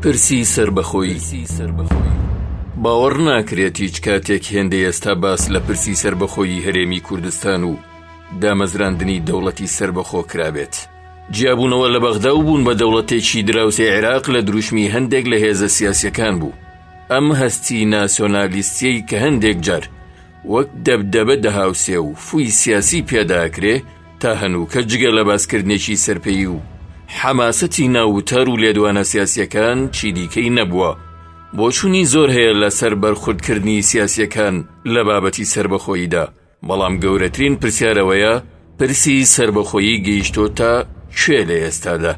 پرسی سەربەخۆیی. باوەڕ ناکرێت هیچ کاتێک هێندەی ئێستا باس لە پرسی سەربەخۆیی هەرێمی کوردستان و دامەزراندنی دەوڵەتی سەربەخۆ کرابێت. جیابوونەوە لە بەغدا و بوون بە دەوڵەتێکی دراوسێی عێراق لە دروشمی هەندێک لە هێزە سیاسییەکان بوو. ئەم هەستی ناسیۆنالیستییەی کە هەندێک جار وەک دەبدەبە دەهاوسێ و فووی سیاسی پێدا ئەکرێ، تا هەنووکە جگە لە باسکردنێکی سەرپێیی و حەماسەتی ناو وتار و لێدوانە سیاسییەکان چیدیکەی نەبووە. بۆچوونی زۆر هەیە لەسەر بەرخوردکردنی سیاسییەکان لە بابەتی سەربەخۆییدا، بەڵام گەورەترین پرسیار ئەوەیە پرسی سەربەخۆیی گەیشتۆتە کوێ لە ئێستادا؟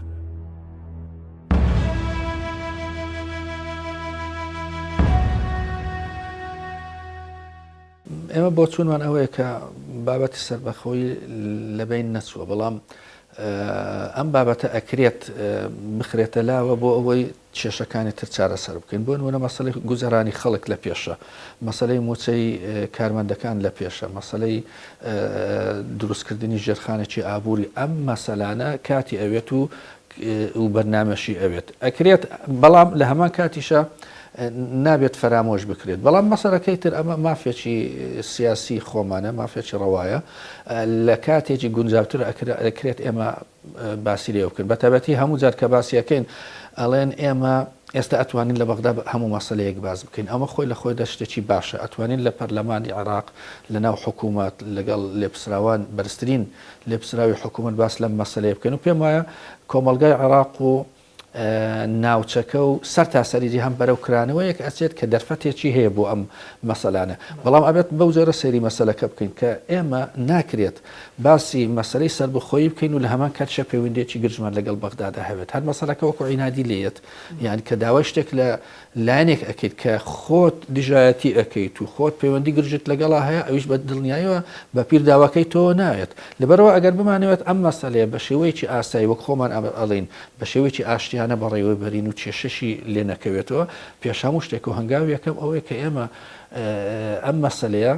ئێمە بۆچوونمان ئەوەیە کە بابەتی سەربەخۆیی لەبەین نەچووە، بەڵام ئەم بابەتە ئەکرێت بخرێتە لاوە بۆ ئەوەی کێشەکانی تر چارەسەر بکەین. بۆ نموونە مەسەلەی گوزەرانی خەڵک لە پێشە، مەسەلەی مووچەی کارمەندەکان لە پێشە، مەسەلەی دروستکردنی ژێرخانێکی ئابووری، ئەم مەسەلانە کاتی ئەوێت و و بەرنامەشی ئەوێت. ئەکرێت، بەڵام لە هەمان کاتیشا نابێت فەرامۆش بکرێت. بەڵام مەسەلەکەی تر ئەمە مافێکی سیاسی خۆمانە، مافێکی ڕەوایە. لە کاتێکی گونجاوتر ئەکرێت ئێمە باسی لێوە بکەین. بەتایبەتی هەموو جار کە باسی ئەکەین ئەڵێن ئێمە ئێستا ئەتوانین لە بەغدا هەموو مەسەلەیەک باس بکەین. ئەمە خۆی لە خۆیدا شتێکی باشە. ئەتوانین لە پەرلەمانی عێراق، لەناو حکوومەت، لەگەڵ لێپرسراوان، بەرزترین لێپرسراوی حکوومەت باس لەم مەسەلەیە بکەین و پێم وایە کۆمەڵگای عێراق و ناوچەکە و سەرتاسەری جیهان بەرەو کرانەوەیەک ئەچێت کە دەرفەتێکی هەیە بۆ ئەم مەسەلانە. بەڵام ئەبێت بەو جۆرە سەیری مەسەلەکە بکەین کە ئێمە ناکرێت باسی مەسەلەی سەربەخۆیی بکەین و لە هەمان کاتیشا پەیوەندییەکی گرژمان لەگەڵ بەغدادا هەبێت. هەر مەسەلەکە وەکو عینادی لێیەت یان کە داوای شتێک لە لایەنێک ئەکەیت کە خۆت دژایەتی ئەکەیت و خۆت پەیوەندی گرژت لەگەڵا هەیە ئەویش بە دڵنیایەوە بە پیر داواکەی تۆوە نایەت. لەبەرئەوە ئەگەر بمانەوێت ئەم مەسەلەیە بە شێوەیەکی ئاسایی وەک خۆمان ئەڵێین بە شێوەیەکی ئاشتیانە بەڕێوەی بەرین و کێشەشی لێ نەکەوێتەوە، پێش هەموو شتێک و هەنگاوی یەکەم ئەوەیە کە ئێمە ئەم مەسەلەیە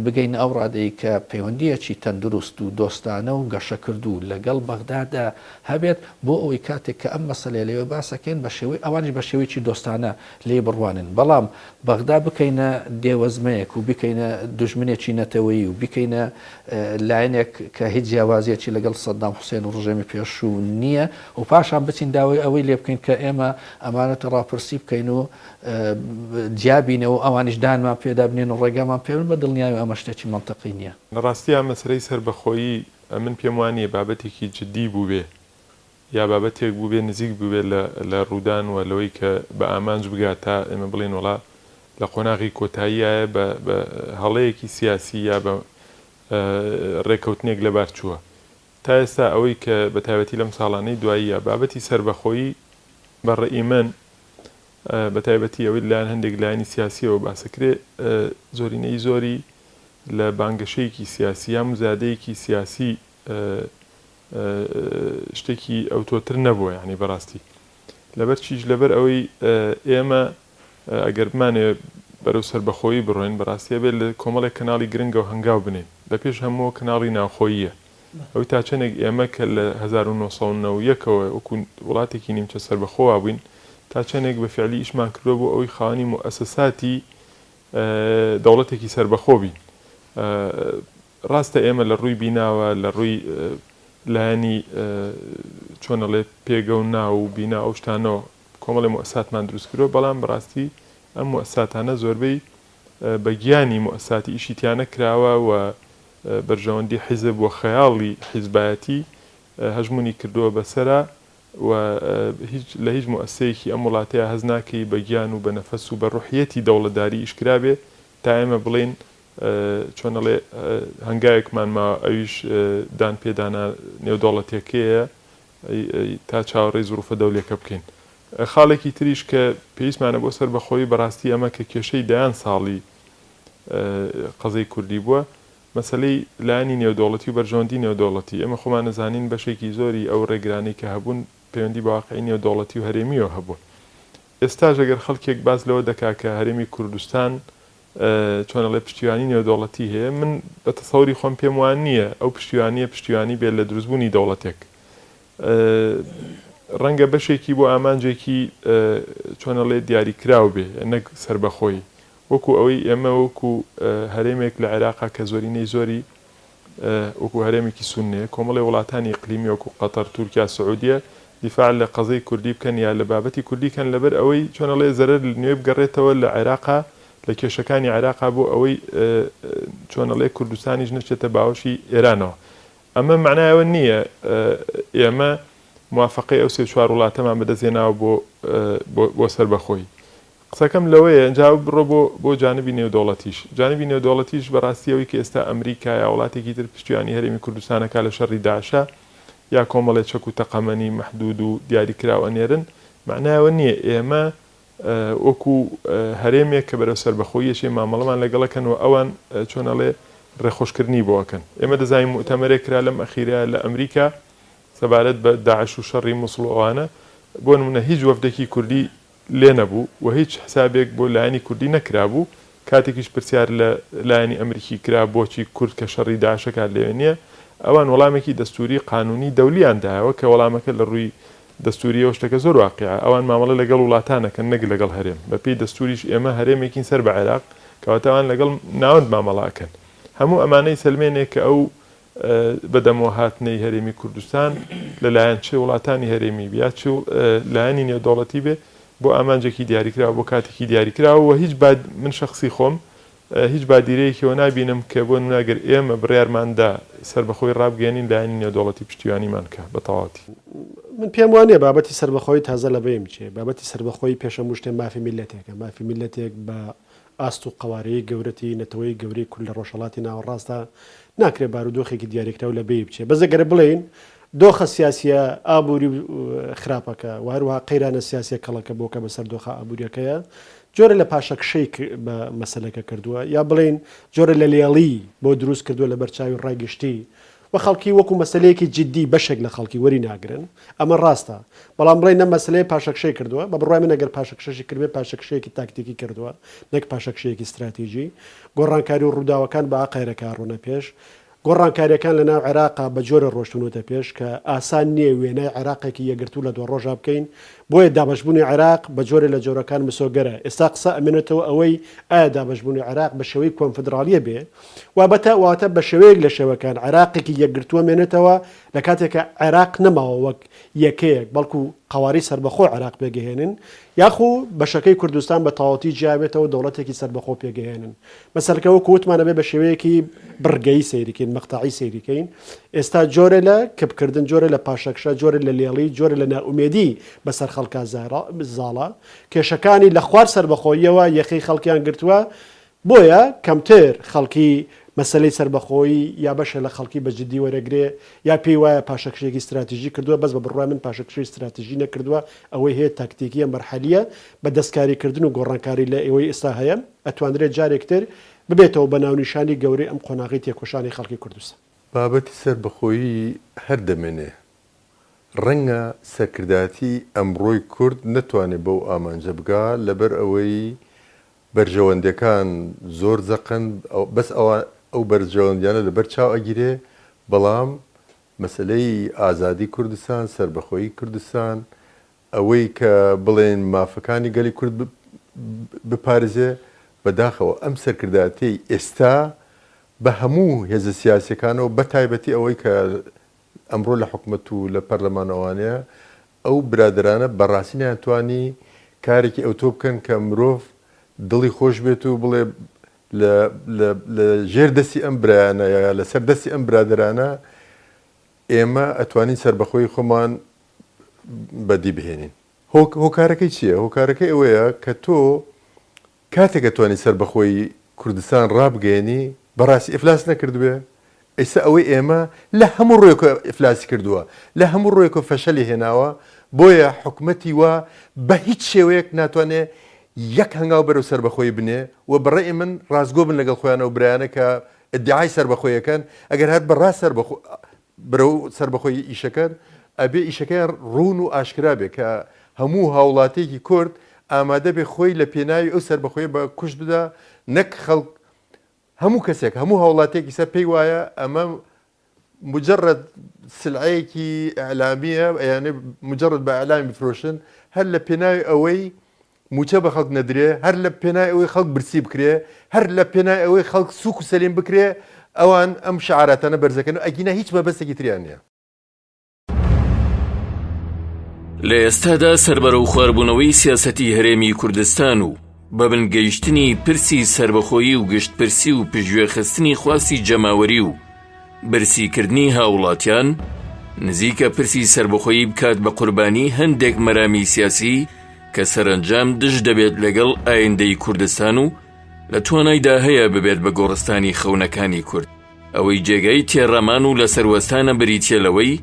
بگەینە ئەو ڕادەی کە پەیوەندییەکی تەندروست و دۆستانە و گەشەکردوو لەگەڵ بەغدادا هەبێت بۆ ئەوەی کاتێک کە ئەم مەسەلەیە لەوێ باس ئەکەین بە شێوەی ئەوانیش بە شێوەیەکی دۆستانە لێی بڕوانن بەڵام بەغدا بکەینە دێوەزمەیەک و بیکەینە دوژمنێکی نەتەوەیی و بیکەینە لایەنێک کە هیچ جیاوازیەکی لەگەڵ سەدام حوسێن و ڕژێمی پێشوو نییە و پاشان بچین داوای ئەوەی لێ بکەین کە ئێمە ئەمانەتە ڕاپرسی بکەین و جیابینەوە و ئەوانیش دانمان پێدا بنێن و ڕێگامان پێ بن بە دڵنیایی ئەمە شتێکی مەنتقی نییە. لە ڕاستیا مەسەلەی سەربەخۆیی ئەمن پێم وا نییە بابەتێکی جدی بووبێ یا بابەتێک بووبێ نزیک بووبێ لە لە ڕوودان و لەوەی کە بە ئامانج بگات تا ئێمە بڵێین وەڵا لە قۆناغی کۆتاییایە بە بە هەڵەیەکی سیاسی یا بە ڕێکەوتنێک لەبار چووە. تا ئێستا ئەوەی کە بە تایبەتی لەم ساڵانەی دواییە بابەتی سەربەخۆیی بە ڕەئی من بە تایبەتی ئەوەی لەلایەن هەندێک لایەنی سیاسیەوە باسەکرێ زۆرینەی زۆری لە بانگەشەیەکی سیاسی یا مزادەیەکی سیاسی شتێکی ئەوتۆتر نەبووە یانی بەڕاستی لەبەر چیش لەبەر ئەوەی ئێمە ئەگەر بمانەوێ بەرەو سەربەخۆیی بڕۆین بەڕاستی ئەبێت لە کۆمەڵێک کەناڵی گرنگەوە هەنگاو بنێین لە پێش هەموو کەناڵی ناوخۆییە ئەوی تا چەندێک ئێمە کە لە 1991 ەوە وەکو وڵاتێکی نیمچە سەربەخۆ وابووین تا چەندێک بە فعلی ئیشمان کردووە بۆ ئەوەی خاوەنی موئەسەساتی دەوڵەتێکی سەربەخۆ بین ڕاستە ئێمە لە ڕووی بیناوە، لە ڕووی لایەنی چۆن ئەڵێ پێگە و ناو و بینا ئەو شتانەوە کۆمەڵێ موئەسساتمان دروست کردووە، بەڵام بەڕاستی ئەم موئەسساتانە زۆربەی بە گیانی موئەسساتی ئیشی تیا نەکراوە و بەرژەوەندی حیزب و خەیاڵی حیزبایەتی هەژموونی کردووە بەسەرا و هیچ لە هیچ موئەسسەیەکی ئەم وڵاتەیا هەست ناکەی بە گیان و بە نەفەس و بە ڕوحیەتی دەوڵەتداری ئیش کرابێ تا ئێمە بڵێین چۆن ئەڵێ هەنگاوێکمان ماوە ئەویش دان پێدانە نێودەوڵەتیەکەیە تا چاوەڕێی زروفە دەولیەکە بکەین. خاڵێکی تریش کە پێویستمانە بۆ سەربەخۆیی بەڕاستی ئەمە کە کێشەی دەیان ساڵی قەزەی کوردی بووە مەسەلەی لایەنی نێودەوڵەتی و بەرژەوەندی نێودەوڵەتی ئێمە خۆمان ئەزانین بەشێکی زۆری ئەو ڕێگرانەی کە هەبوون پەیوەندی بە واقعی نێودەوڵەتی و هەرێمیەوە هەبوون ئێستاش ئەگەر خەڵکێک باس لەوە دەکا کە هەرێمی کوردستان چۆن ئەڵێ پشتیوانی نێودەوڵەتی هەیە، من بە تەسەوری خۆم پێم وا نییە ئەو پشتیوانییە پشتیوانی بێت لە دروستبوونی دەوڵەتێک. ڕەنگە بەشێکی بۆ ئامانجێکی چۆن ئەڵێ دیاریکراو بێ نەک سەربەخۆیی وەکو ئەوەی ئێمە وەکو هەرێمێک لە عێراقا کە زۆرینەی زۆری وەکو هەرێمێکی سوننەیە کۆمەڵێ وڵاتانی ئیقلیمی وەکو قەتەر، تورکیا، سعودیە دیفاع لە قەزەی کوردی بکەن یا لە بابەتی کوردی کەن لەبەر ئەوەی چۆن ئەڵێ زەرەر نوێ بگەڕێتەوە لە عێراقا لە کێشەکانی عێراقا بۆ ئەوەی چۆن ئەڵێ کوردستانیش نەچێتە باوەشی ئێرانەوە ئەمە مەعنای ئەوە نییە ئێمە موافەقەی ئەو سێ چوار وڵاتەمان بەدەست هێناوە بۆ بۆ سەربەخۆیی. قسەکەم لەوەیە ئینجا بڕۆ بۆ بۆ جانبی نێودەوڵەتیش. جانبی نێودەوڵەتیش بەڕاستی ئەوەی کە ئێستا ئەمریکا یا وڵاتێکی تر پشتیوانی هەرێمی کوردستان ئەکا لە شەڕی داعشا یا کۆمەڵێ چەک و تەقەمەنی مەحدود و دیاریکراو ئەنێرن مەعنای ئەوە نییە ئێمە وەکو هەرێمێک کە بەرەو سەربەخۆیی ئەچێ مامەڵەمان لەگەڵ ئەکەن و ئەوان چۆن ئەڵێ ڕێخۆشکردنی بۆ ئەکەن. ئێمە دەزانین موئتەمەرێک کرا لەم ئەخیرەیا لە ئەمریکا سەبارەت بە داعش و شەڕی موسڵ و ئەوانە، بۆ نموونە هیچ وەفدێکی کوردی لێ نەبوو و هیچ حسابێک بۆ لایەنی کوردی نەکرابوو، کاتێکیش پرسیار لە لایەنی ئەمریکی کرا بۆچی کورد کە شەڕی داعش ئەکات لەوێ نییە، ئەوان وەڵامێکی دەستووری قانوونی دەولییان دایەوە کە وەڵامەکە لە ڕووی دەستوورییەوە شتەکە زۆر واقیعە، ئەوان مامەڵە لەگەڵ وڵاتان ئەکەن نەک لەگەڵ هەرێم، بەپێی دەستووریش ئێمە هەرێمێکین سەر بە عێراق، کەواتە ئەوان لەگەڵ ناوەند مامەڵە ئەکەن. هەموو ئەمانە ئەیسەلمێنێ کە ئەو بەدەمەوە هاتنەی هەرێمی کوردستان لە لایەن چ وڵاتانی هەرێمی یا چ لایەنی نێودەوڵەتی بێ بۆ ئامانجێکی دیاریکراو بۆ کاتێکی دیاریکراوە و هیچ باد من شەخسی خۆم هیچ بادیرەیەکیەوە نابینم کە بۆ نمونە گەر ئێمە بڕیارمان دا سەربەخۆی ڕابگەیەنین لایەنی نێودەوڵەتی پشتیوانیمان کا بە تەواوەتی. من پێم وا نییە بابەتی سەربەخۆیی تازە لە بەین بچێ. بابەتی سەربەخۆیی پێش هەموو شتێ مافی میللەتێکە. مافی میللەتێک بە ئاست و قەوارەی گەورەتی نەتەوەی گەورەی کورد لە ڕۆژهەڵاتی ناوەڕاستدا ناکرێ بارودۆخێکی دیاریکراو لە بەین بچێ. بەس ئەگەر بڵێین دۆخە سیاسییە ئابووری و خراپەکە و هەروەها قەیرانە سیاسییە کەڵەکەبووەکە بەسەر دۆخە ئابوورییەکەیە جۆرە لە پاشەکشەی بە مەسەلەکە کردووە یا بڵێین جۆرە لە لێڵی بۆ دروست کردووە لە بەرچاوی ڕای گشتی و خەڵکی وەکو مەسەلەیەکی جدی بەشێک لە خەڵکی وەری ناگرن ئەمە ڕاستە بەڵام بڵێین ئەم مەسەلەیە پاشەکشەی کردووە بە بڕوای من ئەگەر پاشەکشەشی کردبێ پاشەکشەیەکی تاکتیکی کردووە نەک پاشەکشەیەکی ستراتیجی گۆڕانکاری و ڕووداوەکان بە ئاقارێکا ڕۆنە پێش گۆڕانکارییەکان لە ناو عێراقا بە جۆرێ ڕۆشتوونەتە پێش کە ئاسان نییە وێنای عێراقێکی یەکگرتوو لە دواڕۆژا بکەین، بۆیە دابەشبوونی عێراق بە جۆرێ لە جۆرەکان مسۆگەرە. ئێستا قسە ئەمێنێتەوە ئەوەی ئایا دابەشبوونی عێراق بە شێوەی کۆنفدراڵییە بێ وابەتە واتە بە شێوەیەک لە شێوەکان عێراقێکی یەکگرتوو ئەمێنێتەوە لە کاتێکا عێراق نەماوە وەک یەکەیەک بەڵکو قەوارەی سەربەخۆ عێراق پێگەهێنن یاخو بەشەکەی کوردستان بە تەواوەتی جیابێتەوە دەوڵەتێکی سەربەخۆ پێگەهێنن. مەسەلەکە وەکو وتمان ئەبێ بە شێوەیەکی بڕگەیی سەیری کەین، مەقتەعی سەیری کەین. ئێستا جۆرێ لە کپکردن، جۆرێ لە پاشەکشە، جۆرێ لە لێڵی، جۆرێ لە نائومێدی بەسەر خەڵکا زاڵە. کێشەکانی لە خوار سەربەخۆییەوە یەخەی خەڵکیان گرتووە، بۆیە کەمتر خەڵکی مەسەلەی سەربەخۆیی یا بەشێ لە خەڵکی بە جدی وەرەگرێ یا پێی وایە پاشەکشەیەکی ستراتیژی کردووە، بەس بە بڕوای من پاشەکشەی ستراتیژی نەکردووە، ئەوەی هەیە تاکتیکییە مەرحەلییە بە دەستکاریکردن و گۆڕانکاری لە ئەوەی ئێستا هەیە ئەتوانرێت جارێک تر ببێتەوە بە ناونیشانی گەورەی ئەم قۆناغەی تێکۆشانی خەڵکی کوردستان. بابەتی سەربەخۆیی هەر دەمێنێ. ڕەنگە سەرکردایەتی ئەمڕۆی کورد نەتوانێ بەو ئامانجە بگا لەبەر ئەوەی بەرژەوەندیەکان زۆر زەقن بەس ئەو بەرژەوەندیانە لەبەر چاو ئەگیرێ بەڵام مەسەلەی ئازادی کوردستان سەربەخۆیی کوردستان ئەوەی کە بڵێن مافەکانی گەلی کورد بپارێزێ، بەداخەوە ئەم سەرکردایەتیەی ئێستا بە هەموو هێزە سیاسیەکانەوە بە تایبەتی ئەوەی کە ئەمڕۆ لە حکومەت و لە پەرلەمان ئەوانەیە ئەو برادەرانە بەڕاستی نەیانتوانی کارێکی ئەوتۆ بکەن کە مرۆڤ دڵی خۆش بێت و بڵێ لە لە ژێر دەستی ئەم برایانە یا لەسەر دەستی ئەم برادەرانە ئێمە ئەتوانین سەربەخۆی خۆمان بەدی بهێنین. هۆکارەکەی چییە؟ هۆکارەکەی ئەوەیە کە تۆ کاتێک ئەتوانی سەربەخۆیی کوردستان ڕابگەیەنی بەڕاستی ئیفلاس نەکردبێ، ئیستا ئەوەی ئێمە لە هەموو ڕووێکەوە ئیفلاسی کردووە، لە هەموو ڕووێکەوە فەشەلی هێناوە، بۆیە حکومەتی وا بە هیچ شێوەیەک ناتوانێ یەک هەنگاو بەرەو سەربەخۆیی بنێ و بە ڕەئی من ڕاستگۆ بن لەگەڵ خۆیان ئەو برایانە کە ئیدیعای سەربەخۆیی ئەکەن ئەگەر هەر بە ڕاست سەربەخۆ بەرەو سەربەخۆیی ئیشەکەن ئەبێ ئیشەکەیان ڕوون و ئاشکرا بێ کە هەموو هاوڵاتیەکی کورد ئامادە بێ خۆی لە پێناوی ئەو سەربەخۆیە بە کوشت بدا نەک خەڵک هەموو کەسێک هەموو هاوڵاتیەک ئیستا پێی وایە ئەمە. مجرد سلعەیەکی ئیعلامیە ئەیانێ مجرد بە ئیعلامی بفرۆشن هەر لە پێناوی ئەوەی موچە بە خەڵک نەدرێ هەر لە پێناوی ئەوەی خەڵک برسی بکرێ هەر لە پێناوی ئەوەی خەڵک سوک و سەلیم بکرێ ئەوان ئەم شعاراتانە بەرزەکەن و ئەگینا هیچ مەبەستێکی تریان نییە. لە ئێستادا سەربەرەوخواربوونەوەی سیاسەتی هەرێمی کوردستان و بە بن گەیشتنی پرسی سەربەخۆیی و گشتپرسی و پشتگوێخستنی خواستی جەماوەری و برسیکردنی هاوڵاتیان، نزیکە پرسی سەربەخۆیی بکات بە قوربانی هەندێک مەرامی سیاسی کە سەرەنجام دژ دەبێت لەگەڵ ئایندەی کوردستان و لە توانایدا هەیە ببێت بە گۆڕستانی خەونەکانی کورد. ئەوەی جێگای تێڕامان و لەسەروەستانە بریتیە لەوەی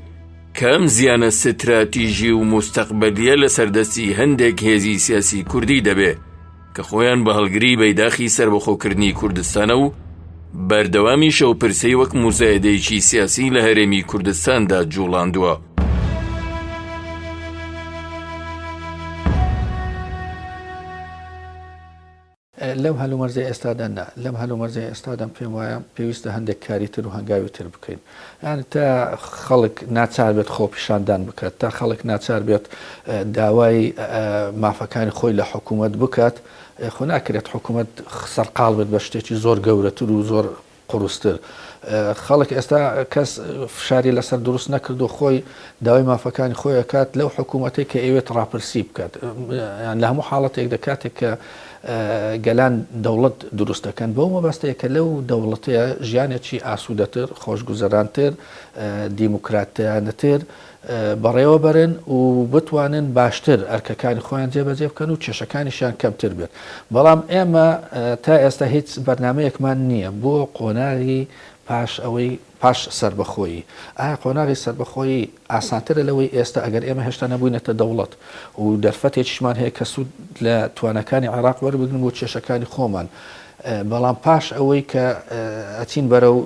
کە ئەم زیانە ستراتیژی و موستەقبەلیە لەسەر دەستی هەندێک هێزی سیاسی کوردی دەبێ کە خۆیان بە هەڵگری بەیداخی سەربەخۆکردنی کوردستانە و بەردەوامیش ئەو پرسەی وەک موزایەدەیەکی سیاسی لە هەرێمی کوردستاندا جوڵاندووە. لەم هەلومەرجەی ئێستادا نا. لەم هەلومەرجەی ئێستادا پێم وایە پێویستە هەندێک کاری تر و هەنگاوی تر بکەین. یانی تا خەڵک ناچار بێت خۆپیشاندان بکات، تا خەڵک ناچار بێت داوای مافەکانی خۆی لە حکوومەت بکات، خۆ ناکرێت حکوومەت سەرقاڵ بێت بە شتێکی زۆر گەورەتر و زۆر قورستر. خەڵک ئێستا کەس فشاری لەسەر دروست نەکردو خۆی داوای مافەکانی خۆی ئەکات لەو حکوومەتەی کە ئەیەوێت ڕاپرسی بکات. یان لە هەموو حاڵەتێکدا کاتێک کە گەلان دەوڵەت دروست دەکەن بەو مەبەستەیە کە لەو دەوڵەتەیە ژیانێکی ئاسوودەتر، خۆشگوزەرانتر، دیموکراتیانەتر بەڕێوە بەرن و بتوانن باشتر ئەرکەکانی خۆیان جێبەجێ بکەن و کێشەکانیشیان کەمتر بێت. بەڵام ئێمە تا ئێستا هیچ بەرنامەیەکمان نییە بۆ قۆناغی پاش ئەوەی پاش سەربەخۆیی. ئایا قۆناغی سەربەخۆیی ئاسانترە لەوەی ئێستا ئەگەر ئێمە هێشتا نەبووینەتە دەوڵەت و دەرفەتێکیشمان هەیە کە سوود لە تواناکانی عێراق وەربگرن بۆ کێشەکانی خۆمان بەڵام پاش ئەوەی کە ئەچین بەرەو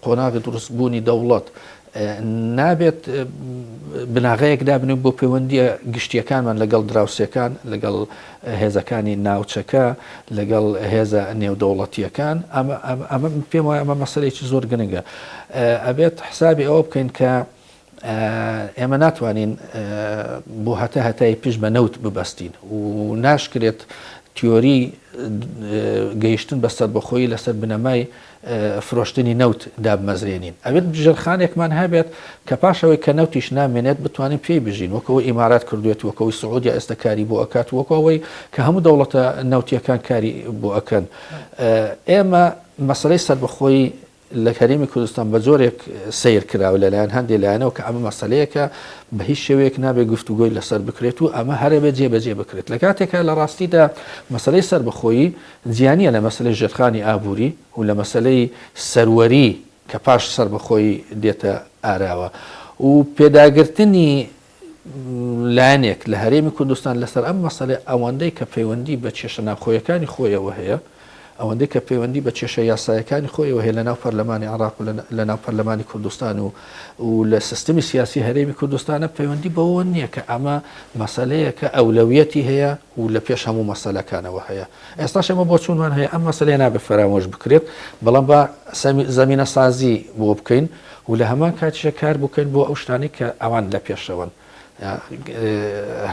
قۆناغی دروستبوونی دەوڵەت نابێت بناغەیەک دابنێین بۆ پەیوەندییە گشتییەکانمان لەگەڵ دراوسێکان، لەگەڵ هێزەکانی ناوچەکە، لەگەڵ هێزە نێودەوڵەتییەکان. ئەمە پێم وایە ئەمە مەسەلەیەکی زۆر گرنگە. ئەبێت حسابی ئەوە بکەین کە ئێمە ناتوانین بۆ هەتا هەتایی پشت بە نەوت ببەستین و ناشکرێت تیۆری گەیشتن بە سەربەخۆیی لەسەر بنەمای فرۆشتنی نەوت دابمەزرێنین. ئەبێت ژێرخانێکمان هەبێت کە پاش ئەوەی کە نەوتیش نامێنێت بتوانین پێی بژین، وەک ئەوەی ئیمارات کردوێتی، وەک ئەوەی سعودیا ئێستا کاری بۆ ئەکات، وەک ئەوەی کە هەموو دەوڵەتە نەوتییەکان کاری بۆ ئەکەن. ئێمە مەسەلەی سەربەخۆیی لە هەرێمی کوردستان بە جۆرێک سەیر کراوە لەلایەن هەندێ لایەنەوە کە ئەمە مەسەلەیەکە بە هیچ شێوەیەک نابێت گفتوگۆی لەسەر بکرێت و ئەمە هەر ئەبێت جێبەجێ بکرێت لە کاتێکا لە ڕاستیدا مەسەلەی سەربەخۆیی جیا نییە لە مەسەلەی ژێرخانی ئابووری و لە مەسەلەی سەروەری کە پاش سەربەخۆیی دێتە ئاراوە و پێداگرتنی لایەنێک لە هەرێمی کوردستان لەسەر ئەم مەسەلەیە ئەوەندەی کە پەیوەندی بە کێشە ناوخۆیەکانی خۆیەوە هەیە، ئەوەندەی کە پەیوەندی بە کێشە یاسایەکانی خۆیەوە هەیە لەناو پەرلەمانی عێراق و لەناو پەرلەمانی کوردستان و و لە سیستمی سیاسی هەرێمی کوردستانە پەیوەندی بەوەوە نییە کە ئەمە مەسەلەیەکە ئەولەویەتی هەیە و لە پێش هەموو مەسەلەکانەوە هەیە. ئێستاش ئێمە بۆچوونمان هەیە ئەم مەسەلەیە نابێت فەرامۆش بکرێت، بەڵام با زەمینەسازی بۆ بکەین و لە هەمان کاتیشە کار بکەین بۆ ئەو شتانەی کە ئەوان لە پێشەوەن.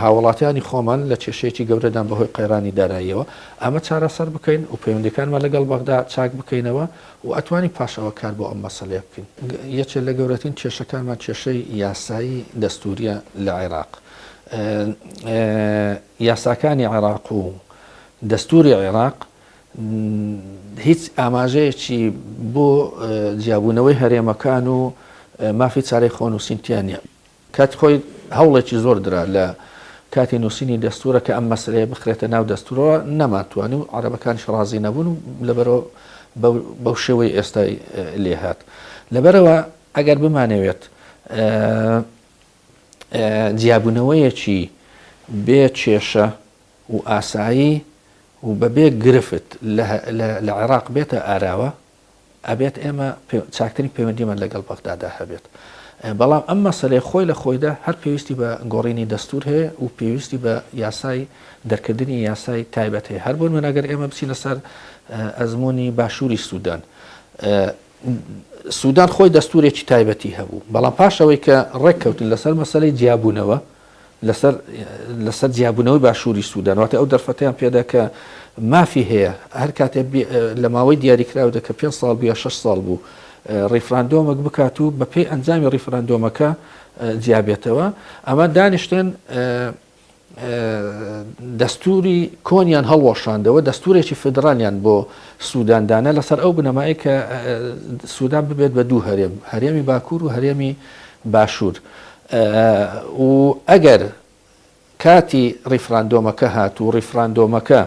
هاوڵاتیانی خۆمان لە کێشەیەکی گەورەدان بەهۆی قەیرانی داراییەوە، ئەمە چارەسەر بکەین و پەیوەندیەکانمان لەگەڵ بەغدا چاک بکەینەوە و ئەتوانین پاش ئەوە کار بۆ ئەم مەسەلەیە بکەین. یەکێ لە گەورەترین کێشەکانمان کێشەی یاسایی دەستووریە لە عێراق. یاساکانی عێراق و دەستووری عێراق هیچ ئاماژەیەکی بۆ جیابوونەوەی هەرێمەکان و مافی چارەی خۆنووسین تیا نییە. کاتی خۆی هەوڵێکی زۆر درا لە کاتی نووسینی دەستوورە کە ئەم مەسەلەیە بخرێتە ناو دەستوورەوە، نەمانتوانی و عەرەبەکانیش ڕازی نەبوون و لەبەرئەوە بەو شێوەی ئێستای لێهات. لەبەرئەوە ئەگەر بمانەوێت جیابوونەوەیەکی بێ کێشە و ئاسایی و بەبێ گرفت لە عێراق بێتە ئاراوە، ئەبێت ئێمە چاکترین پەیوەندیمان لەگەڵ بەغدادا هەبێت. بەڵام ئەم مەسەلەیە خۆی لە خۆیدا هەر پێویستی بە گۆڕینی دەستوور هەیە و پێویستی بە یاسای دەرکردنی یاسای تایبەت هەیە. هەر بۆ نموونە ئەگەر ئێمە بچینە سەر ئەزموونی باشووری سوودان. سودان خۆی دەستورێکی تایبەتی هەبوو، بەڵام پاش ئەوەی کە ڕێککەوتن لەسەر مەسەلەی جیابوونەوە، لەسەر لەسەر جیابوونەوەی باشووری سودان، واتە ئەو دەرفەتەیان پێدا کە مافی هەیە هەر کاتێ لە ماوەی دیاریکراودا کە پێنج ساڵ بوو یا شەش ساڵ بوو ڕیفراندۆمێک بکات و بەپێی ئەنجامی ڕیفراندۆمەکە جیابێتەوە. ئەمە دانیشتن دەستوری کۆنیان هەڵوەشاندەوە، دەستورێکی فیدرالیان بۆ سودان دانا لەسەر ئەو بنەمایەی کە سودان ببێت بە دوو هەرێم، هەرێمی باکوور و هەرێمی باشوور و ئەگەر کاتی ڕیفراندۆمەکە هات و ڕیفراندۆمەکە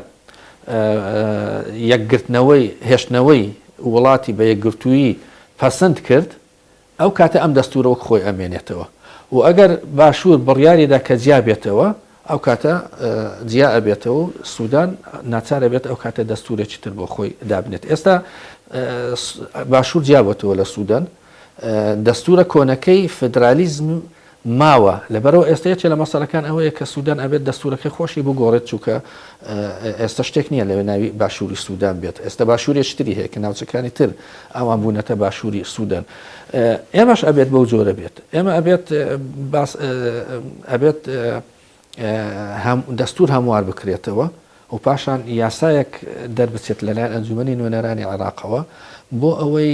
یەکگرتنەوەی هێشتنەوەی وڵاتی بە یەکگرتوویی پەسند کرد، ئەو کاتە ئەم دەستوورە وەک خۆی ئەمێنێتەوە و ئەگەر باشوور بڕیاری دا کە جیا بێتەوە ئەو کاتە جیا ئەبێتەوە و سوودان ناچار ئەبێت ئەو کاتە دەستوورێکی تر بۆ خۆی دابنێت. ئێستا باشوور جیا بۆتەوە لە سوودان، دەستوورە کۆنەکەی فدرالیزم ماوە، لەبەرئەوە ئێستا یەکێ لە مەسەلەکان ئەوەیە کە سودان ئەبێت دەستورەکەی خۆشی بگۆڕێت چونکە ئێستا شتێک نییە لەوێ ناوی باشووری سودان بێت، ئێستا باشوورێکی تری هەیە کە ناوچەکانی تر ئەوان بوونەتە باشووری سودان. ئێمەش ئەبێت بەو جۆرە بێت، ئێمە ئەبێت باس ئەبێت دەستور هەموار بکرێتەوە و پاشان یاسایەک دەربچێت لەلایەن ئەنجومەنی نوێنەرانی عێراقەوە بۆ ئەوەی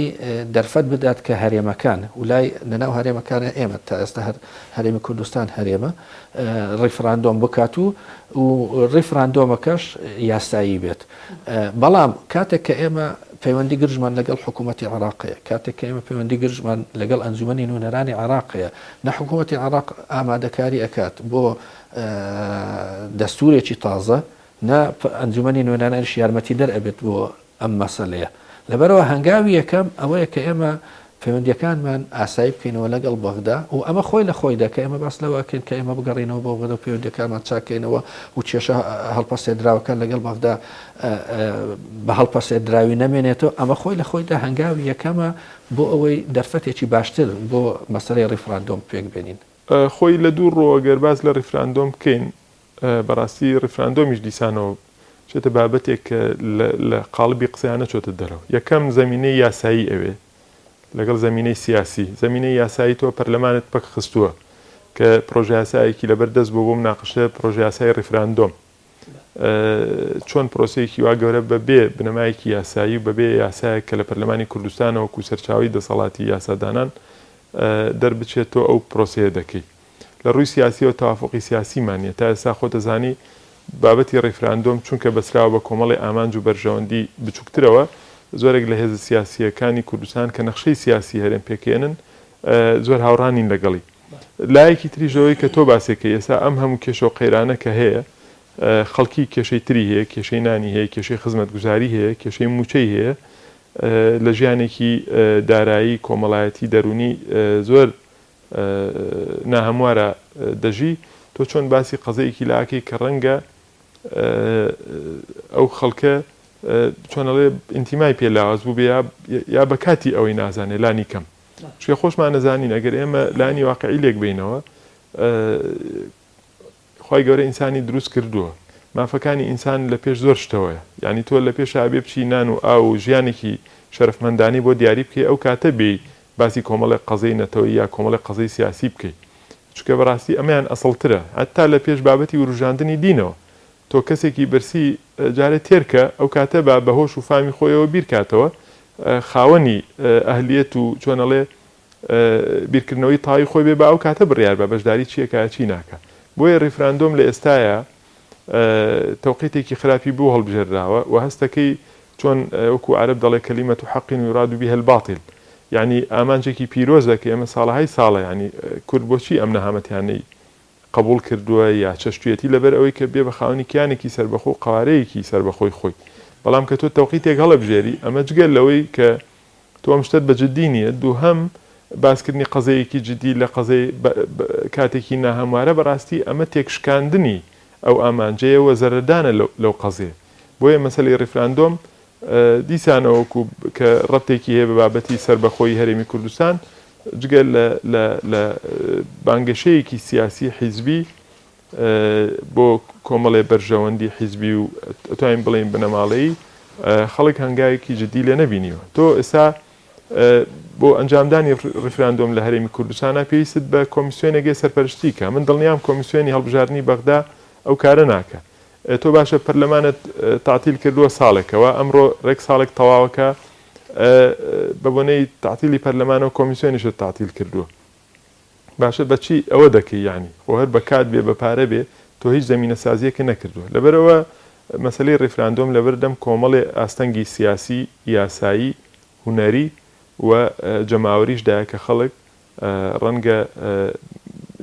دەرفەت بدات کە هەرێمەکان و لای لەناو هەرێمەکانە ئێمە تا ئێستا هەر هەرێمی کوردستان هەرێمە ڕیفراندۆم بکات و و ڕیفراندۆمەکەش یاسایی بێت بەڵام کاتێک کە ئێمە پەیوەندی گرژمان لەگەڵ حکوومەتی عێراقەیە کاتێک کە ئێمە پەیوەندی گرژمان لەگەڵ ئەنجومەنی نوێنەرانی عێراقەیە نە حکوومەتی عێراق ئامادەکاری ئەکات بۆ دەستوورێکی تازە، نە ئەنجومەنی نوێنەرانیش یارمەتیدەر ئەبێت بۆ ئەم مەسەلەیە. لەبەرئەوە هەنگاوی یەکەم ئەوەیە کە ئێمە پەیوەندییەکانمان ئاسایی بکەینەوە لەگەڵ بەغدا و ئەمە خۆی لە خۆیدا کە ئێمە باس لەوە ئەکەین کە ئێمە بگەڕێینەوە بۆ بەغدا و پەیوەندییەکانمان چاک کەینەوە و کێشە هەڵپەسێردراوەکان لەگەڵ بەغدا بە هەڵپەسێردراوی نەمێنێتەوە، ئەمە خۆی لە خۆیدا هەنگاوی یەکەمە بۆ ئەوەی دەرفەتێکی باشتر بۆ مەسەلەی ڕیفراندۆم پێک بێنین. خۆی لە دوو ڕووەوە گەر باس لە ڕیفراندۆم بکەین، بەڕاستی ڕیفراندۆمیش دیسانەوە چێتە بابەتێک کە لە قاڵبی قسەیان نەچۆتە دەرەوە. یەکەم زەمینەی یاسایی ئەوێ لەگەڵ زەمینەی سیاسی. زەمینەی یاسایی تۆ پەرلەمانت پەک خستووە کە پڕۆژەیاسایەکی لەبەر دەست بووە بۆ مناقشە پڕۆژەیاسای ڕیفراندۆم. چۆن پرۆسەیەکی وا گەورە بە بێ بنەمایەکی یاسایی و بە بێ یاسایەک کە لە پەرلەمانی کوردستانەوە وەکوو سەرچاوەی دەسەڵاتی یاسادانان دەربچێت تۆ ئەو پرۆسەیە دەکەی؟ لە ڕووی سیاسیەوە تەوافوقی سیاسیمان نیە. تا ئێستا خۆت دەزانی بابەتی ڕیفراندۆم چونکە بەسراوە بە کۆمەڵی ئامانج و بەرژەوەندی بچوکترەوە، زۆرێک لە هێزە سیاسییەکانی کوردستان کە نەخشەی سیاسی هەرێم پێکهێنن زۆر هاوڕا نین لەگەڵی. لایەکی تریش لەوەی کە تۆ باسێکەی ئێستا ئەم هەموو کێشە و قەیرانە کە هەیە خەڵکی کێشەی تری هەیە، کێشەی نانی هەیە، کێشەی خزمەتگوزاری هەیە، کێشەی مووچەی هەیە، لە ژیانێکی دارایی، کۆمەڵایەتی، دەروونی زۆر ناهەموارا دەژی، تۆ چۆن باسی قەزەیەکی لاکەی کە ڕەنگە ئەو خەڵکە چۆن ئەڵێ ئینتیمای پێ لاواز بووبێ یا بە کاتی ئەوەی نازانێ لانی کەم. چونکە خۆشمان ئەزانین ئەگەر ئێمە لایەنی واقعی لێک بەینەوە خوای گەورە ئینسانی دروست کردووە مافەکانی ئینسان لە پێش زۆر شتەوەیە یعنی تۆ لە پێشا ئەبێ بچی نان و ئاو و ژیانێکی شەرەفمەندانەی بۆ دیاری بکەی ئەو کاتە بێی باسی کۆمەڵێک قەزەی نەتەوەیی یا کۆمەڵێک قەزەی سیاسی بکەی چونکە بەڕاستی ئەمەیان ئەسڵترە هەتا لە پێش بابەتی وروژاندنی دینەوە تۆ کەسێکی برسی جارێ تێر کە ئەو کاتە با بە هۆش و فامی خۆیەوە بیر کاتەوە خاوەنی ئەهلیەت و چۆن ئەڵێ بیرکردنەوەی تاوی خۆی بێ با ئەو کاتە بڕیار بە بەشداری چی ئەکا چی ناکا بۆیە ڕیفراندۆم لە ئێستایا تەوقیتێکی خراپی بۆ هەڵبژێرراوە و هەستەکەی چۆن وەکو عەرەب دەڵێ کلمە حق یراد بها الباطل یعنی ئامانجێکی پیرۆزە کە ئێمە ساڵەهای ساڵە یعنی کورد بۆچی ئەم نەهامەتیانەی قبوڵ کردووە یا چەشتویەتی لەبەر ئەوەی کە بێ بە خاوەنی کیانێکی سەربەخۆ و قەوارەیەکی سەربەخۆی خۆی بەڵام کە تۆ تەوقیتێک هەڵەبژێری ئەمە جگە لەوەی کە تۆ ئەم شتەت بە جدی نییە دووهەم باسکردنی قەزەیەکی جدی لە قەزەی کاتێکی ناهەموارە بەڕاستی ئەمە تێکشکاندنی ئەو ئامانجەیە و زەرەردانە لەو قەزیە بۆیە مەسەلەی ڕیفراندۆم دیسانەوە وەکو کە ڕەبتێکی هەیە بە بابەتی سەربەخۆیی هەرێمی کوردستان جگە لە لە لە بانگەشەیەکی سیاسی حیزبی بۆ کۆمەڵێ بەرژەوەندی حیزبی و ئەتوانین بڵێین بنەماڵەیی خەڵک هەنگاوێکی جدی لێ نەبینیوە. تۆ ئێستا. بۆ ئەنجامدانی ڕیفراندۆم لە هەرێمی کوردستانا پێویستت بە کۆمیسیۆنێک هەیە سەرپەرشتی کا. من دڵنیام کۆمیسیۆنی هەڵبژاردنی بەغدا ئەو کارە ناکا. تۆ باشە پەرلەمانت تەعتیل کردووە ساڵێکە وا ئەمڕۆ ڕێک ساڵێک تەواوەکە بە بۆنەی تەعتیلی پەرلەمانەوە کۆمیسیۆنیشت تەعتیل کردووە. باشە بە چی ئەوە دەکەی یانی خۆ هەر بە کات بێ بە پارە بێ تۆ هیچ زەمینەسازیەکت نەکردووە لەبەرئەوە مەسەلەی ڕیفراندۆم لەبەردەم کۆمەڵێ ئاستەنگی سیاسی یاسایی هونەری و جەماوەریش دایە کە خەڵک ڕەنگە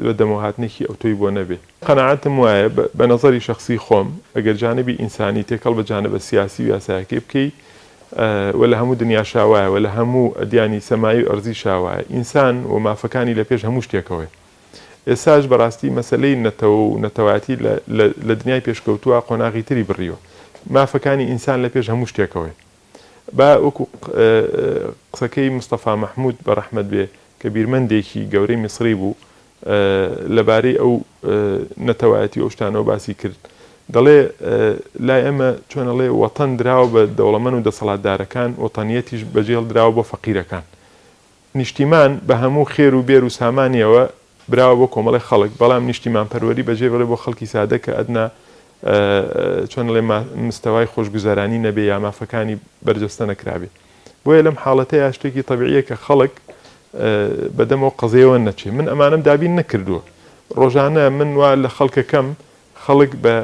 بە دەمەوهاتنێکی ئەوتۆی بۆ نەبێ. قەناعەتم وایە بە نەزەری شەخسی خۆم ئەگەر جانبی ئینسانی تێکەڵ بە جانبە سیاسی و یاسایەکەی بکەی و لە هەموو دنیاشا وایە و لە هەموو ئەدیانی سەمایی و ئەرزیشا وایە ئینسان و مافەکانی لە پێش هەموو شتێکەوەیە. ئێستاش بەڕاستی مەسەلەی نەتەوە و نەتەوایەتی لە لە دنیای پێشکەوتووا قۆناغی تری بڕیوە. مافەکانی ئینسان لە پێش هەموو شتێکەوەیە. با وەکو قسەکەی مستەفا مەحمود بە ڕەحمەت بێ کە بیرمەندێکی گەورەی میسری بوو لەبارەی ئەو نەتەوایەتی و ئەو شتانەوە باسی کرد دەڵێ لای ئێمە چۆن ئەڵێ وەتەن دراوە بە دەوڵەمەن و دەسەڵاتدارەکان وەتەنیەتیش بەجێڵ دراوە بۆ فەقیرەکان نیشتیمان بە هەموو خێر و بێر و سامانیەوە براوە بۆ کۆمەڵی خەڵک بەڵام نیشتیمان پەروەری بەجێ بڵێ بۆ خەڵکی سادە کە ئەدنا چۆن ئەڵێ مستەوای خۆشگوزەرانی نەبێ یا مافەکانی بەرجەستە نەکرابێ بۆیە لەم حاڵەتەیا شتێکی تەبیعیە کە خەڵک بەدەم ئەو قەزیەوە نەچێ من ئەمانەم دابین نەکردووە ڕۆژانە من وا لە خەڵکەکەم خەڵک بە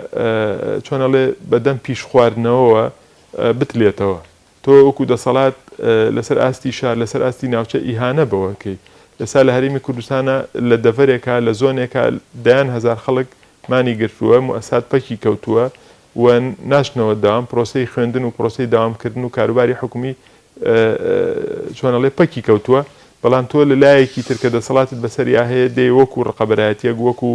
چۆن ئەڵێ بەدەم پیش خواردنەوەوە بتلێتەوە تۆ وەکو دەسەڵات لەسەر ئاستی شار لەسەر ئاستی ناوچە ئیهانە بەوە کەی ئێستا لە هەرێمی کوردستانە لە دەڤەرێکا لە زۆنێکا دەیان هەزار خەڵک مانی گرتووە موئەسات پەکی کەوتووە و ناچنەوە دەوام، پرۆسەی خوێندن و پرۆسەی دەوامکردن و کاروباری حکومی چۆن ئەڵێ پەکی کەوتووە، بەڵام تۆ لە لایەکی تر کە دەسەڵاتت بەسەریا هەیە دێی وەکو ڕقەبەرایەتیەک وەکو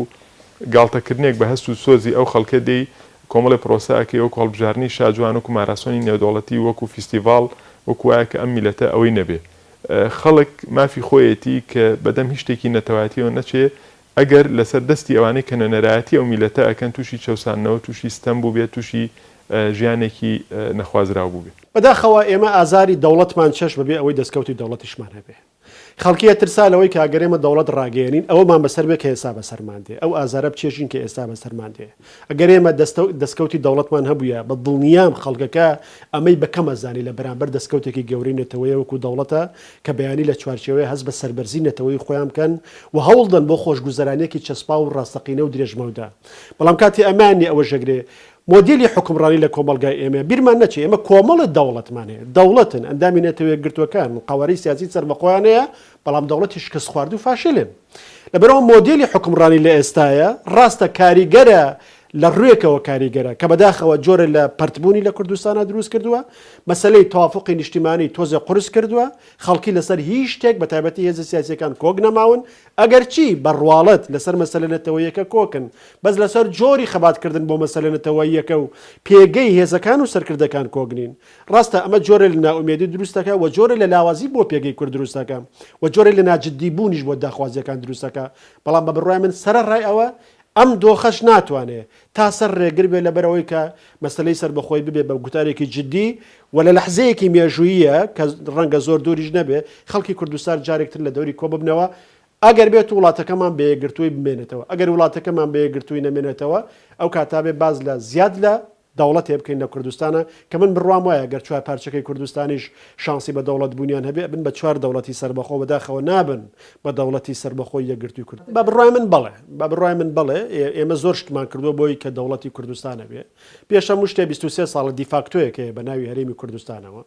گاڵتەکردنێک بە هەست و سۆزی ئەو خەڵکە دێی کۆمەڵێ پرۆسە ئەکەی وەکو هەڵبژاردنی شاجوان وەکو ماراسۆنی نێودەوڵەتی وەکو فیستیڤاڵ وەکو وایە کە ئەم میلەتە ئەوەی نەبێ خەڵک مافی خۆیەتی کە بەدەم هیچ شتێکی نەتەوایەتیەوە نەچێ ئەگەر لەسەر دەستی ئەوانەی کە نوێنەرایەتی ئەو میللەتە ئەکەن تووشی چەوساندنەوە، تووشی ستەم بووبێت، تووشی ژیانێکی نەخوازراو بووبێ. بەداخەوە ئێمە ئازاری دەوڵەتمان چەشت بەبێ ئەوەی دەستکەوتی دەوڵەتیشمان هەبێ. خەڵکی ئەترسا لەوەی کە ئەگەر ئێمە دەوڵەت ڕاگەیەنین ئەوەمان بەسەر بێ کە ئێستا بەسەرمان دێ، ئەو ئازارە بچێژین کە ئێستا بەسەرمان دێ. ئەگەر ئێمە دەستکەوتی دەوڵەتمان هەبوویا بە دڵنیام خەڵکەکە ئەمەی بە کەم ئەزانی لە بەرامبەر دەستکەوتێکی گەورەی نەتەوەیە وەکو دەوڵەتە کە بەیانی لە چوارچێوەی هەست بە سەربەرزی نەتەوەیی خۆیان بکەن و هەوڵدەن بۆ خۆشگوزەرانیەکی چەسپاو و ڕاستەقینە و درێژمەودا. بەڵام کاتێ ئەمەیان نیە ئەوەش ئەگرێ مۆدێلی حوکمڕانی لە کۆمەڵگای ئێمەیە. بیرمان نەچێ ئێمە کۆمەڵێ دەوڵەتمان هەیە. دەوڵەتن، ئەندامی نەتەوەیەکگرتووەکانن، قەوارەی سیاسی سەربەخۆیان هەیە، بەڵام دەوڵەتی شکستخواردوو فاشلن. لەبەرئەوە مۆدێلی حوکمڕانی لە ئێستایە ڕاستە کاریگەرە لە ڕوێکەوە کاریگەرە کە بەداخەوە جۆرە لە پەرتبوونی لە کوردستانا دروست کردووە، مەسەلەی تەوافوقی نیشتیمانی تۆزێ قورس کردووە، خەڵکی لەسەر هیچ شتێک بە تایبەتی هێزە سیاسییەکان کۆک نەماون، ئەگەرچی بە ڕواڵەت لەسەر مەسەلە نەتەوەییەکە کۆکن، بەس لەسەر جۆری خەباتکردن بۆ مەسەلە نەتەوەییەکە و پێگەی هێزەکان و سەرکردەکان کۆک نین. ڕاستە ئەمە جۆرێ لە نائومێدی دروست دەکا و جۆرێ لە لاوازی بۆ پێگەی کورد دروست دەکا و جۆرێ لە ناجددی بوونیش بۆ داخوازییەکان دروست دەکا، بەڵام بە بڕوای من سەرەڕای ئەوە ئەم دۆخەش ناتوانێ تا سەر ڕێگر بێ لەبەر ئەوەی کە مەسەلەی سەربەخۆیی ببێ بە گوتارێکی جددی و لە لەحزەیەکی مێژووییە کە ڕەنگە زۆر دووریش نەبێ خەڵکی کوردستان جارێک تر لە دەوری کۆ ببنەوە ئەگەر بێت و وڵاتەکەمان بە یەکگرتووی بمێنێتەوە ئەگەر وڵاتەکەمان بە یەکگرتووی نەمێنێتەوە ئەو کاتە بێ باس لە زیاد لە دەوڵەتێ بکەین لە کوردستانا کە من بڕوام وایە گەر چوارپارچەکەی کوردستانیش شانسی بە دەوڵەت بوونیان هەبێ ئەبن بە چوار دەوڵەتی سەربەخۆ بەداخەوە نابن بە دەوڵەتی سەربەخۆی یەکگرتووی کورد بە بڕوای من بەڵێ بە بڕوای من بەڵێ ئێمە زۆر شتمان کردووە بۆی کە دەوڵەتی کوردستان هەبێ پێش هەموو شتێ 23 ساڵە دیفاکتۆیەک هەیە بە ناوی هەرێمی کوردستانەوە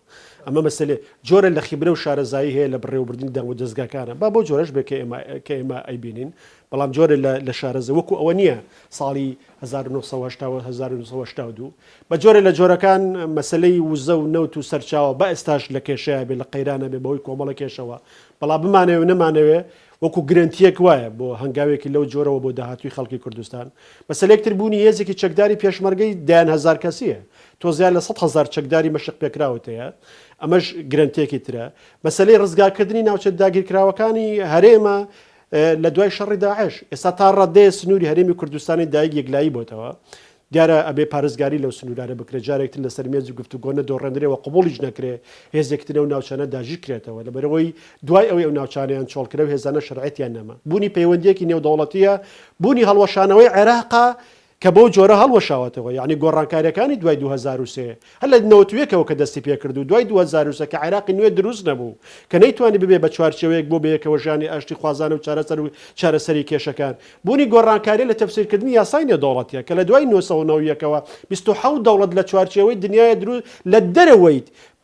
ئەمە مەسەلێ جۆرە لە خیبرە و شارەزایی هەیە لە بڕێوەبردنی دام و دەزگاکانە با بەو جۆرەش بێ کە ئێمە کە ئێمە ئەیبینین بەڵام جۆرە لە لە شارەزە وەکو ئەوە نییە ساڵی 1970 و 1982 بە جۆرێ لە جۆرەکان مەسەلەی وزە و نەوت و سەرچاوە بە ئێستاش لە کێشەیە بێ لە قەیرانە بێ بەهۆی کۆمەڵە کێشەوە بەڵام بمانەوێ و نەمانەوێ وەکو گرەنتیەک وایە بۆ هەنگاوێکی لەو جۆرەوە بۆ داهاتووی خەڵکی کوردستان مەسەلەیەک تر بوونی هێزێکی چەکداری پێشمەرگەی دەیان هەزار کەسیە تۆ زیاد لە 100 هەزار چەکداری مەشق پێکراوت هەیە ئەمەش گرەنتیەکی ترە مەسەلەی ڕزگارکردنی ناوچە داگیرکراوەکانی هەرێمە لە دوای شەڕی داعش ئێستا تا ڕادەیە سنووری هەرێمی کوردستانی دایک یەکلایی بۆتەوە. دیارە ئەبێ پارێزگاری لەو سنوورانە بکرێ، جارێک تر لەسەر مێز و گفتوگۆ نەدۆڕێندرێ و قبوڵیش نەکرێ هێزێکی تر ئەو ناوچانە داگیرکرێتەوە، لەبەرئەوەی دوای ئەوەی ئەو ناوچانەیان چۆڵکرا و هێزانە شەرعیەتیان نەما. بوونی پەیوەندییەکی نێودەوڵەتییە، بوونی هەڵوەشانەوەی عێراقە کە بەو جۆرە هەڵوەشاوەتەوە، یەعنی گۆڕانکارییەکانی دوای 2003، هەر لە 91 ەوە کە دەستی پێکرد و دوای 2003 کە عێراقی نوێ دروست نەبوو، کە نەیتوانی ببێ بە چوارچێوەیەک بۆ بەیەکەوەژیانی ئاشتیخوازانە و چارەسەر و چارەسەری کێشەکان، بوونی گۆڕانکارییە لە تەفسیرکردنی یاسای نێودەوڵەتییە کە لە دوای 991 ەوە 27 دەوڵەت لە چوارچێوەی دنیای دروست لە دەرەوەی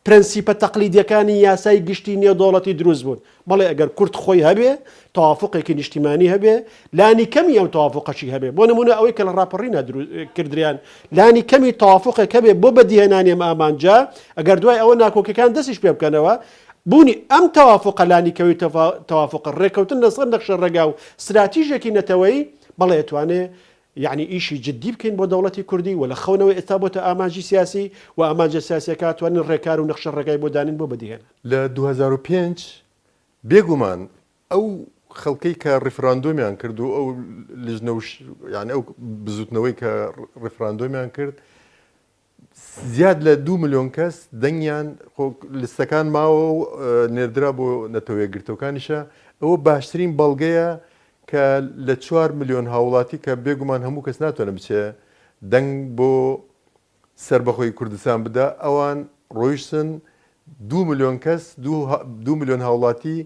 پرەنسیپە تەقلیدیەکانی یاسای گشتی نێودەوڵەتی دروست بوون. بەڵێ ئەگەر کورد خۆی هەبێ، تەوافوقێکی نیشتیمانی هەبێ، لانی کەمی ئەم تەوافوقەشی هەبێ، بۆ نموونە ئەوەی کە لە ڕاپەڕینا کردریان، لانی کەمی تەوافوقێک هەبێ بۆ بەدیهێنانی ئەم ئامانجە، ئەگەر دوای ئەوە ناکۆکیەکان دەستیش پێ بکەنەوە، بوونی ئەم تەوافوقە لانی کەوی تەوافوقە، ڕێککەوتن لەسەر نەخشە ڕێگا و ستراتیژێکی نەتەوەیی، بەڵێ ئەتوانێ یەعنی ئیشی جدی بکەین بۆ دەوڵەتی کوردی و لە خەونەوە ئێستا بۆتە ئامانجی سیاسی و ئامانجە سیاسیەکە ئەتوانین ڕێکار و نەخشە ڕێگای بۆ دانین بۆ بەدیهێنان. لە 2005 بێگومان ئەو خەڵکەی کە ڕیفراندۆمیان کرد و ئەو لجنە و یانی ئەو بزوتنەوەی کە ڕیفراندۆمیان کرد زیاد لە دوو ملیۆن کەس دەنگیان خۆ لستەکان ماوە و نێردرا بۆ نەتەوە یەکگرتووەکانیشە ئەوە باشترین بەڵگەیە کە لە چوار ملیۆن هاوڵاتی کە بێگومان هەموو کەس ناتوانێت بچێ دەنگ بۆ سەربەخۆی کوردستان بدا ئەوان ڕۆیشتن دوو ملیۆن کەس دوو ملیۆن هاوڵاتی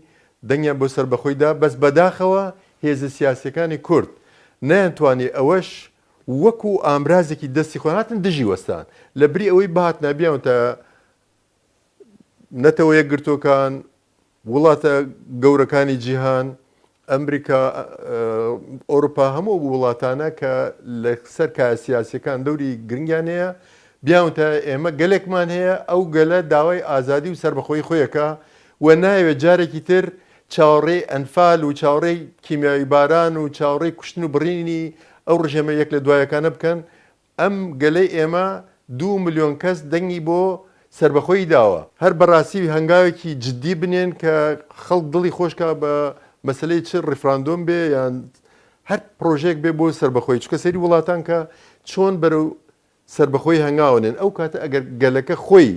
دەنگیان بۆ سەربەخۆی دا بەس بەداخەوە هێزە سیاسیەکانی کورد نەیانتوانی ئەوەش وەکو ئامرازێکی دەستی خۆیان هاتن دژی وەستان لە بری ئەوەی بهاتنا بیانوتە نەتەوە یەکگرتووەکان وڵاتە گەورەکانی جیهان ئەمریکا ئەوروپا هەموو ئەو وڵاتانە کە لە سەر کایە سیاسیەکان دەوری گرنگیان هەیە بیانوتە ئێمە گەلێکمان هەیە ئەو گەلە داوای ئازادی و سەربەخۆی خۆیەکە و نایەوێت جارێکی تر چاوەڕێی ئەنفال و چاوەڕێی کیمیاوی باران و چاوەڕێی کوشتن و بڕینی ئەو ڕژێمە یەک لە دوایەکانە بکەن، ئەم گەلەی ئێمە دوو ملیۆن کەس دەنگی بۆ سەربەخۆیی داوە. هەر بەڕاستی هەنگاوێکی جدی بنێن کە خەڵک دڵی خۆش کا بە مەسەلەی چ ڕیفراندۆم بێ یان هەر پڕۆژەیەک بێ بۆ سەربەخۆیی، چونکە سەیری وڵاتان کە چۆن بەرەو سەربەخۆیی هەنگاوە نێن، ئەو کاتە ئەگەر گەلەکە خۆی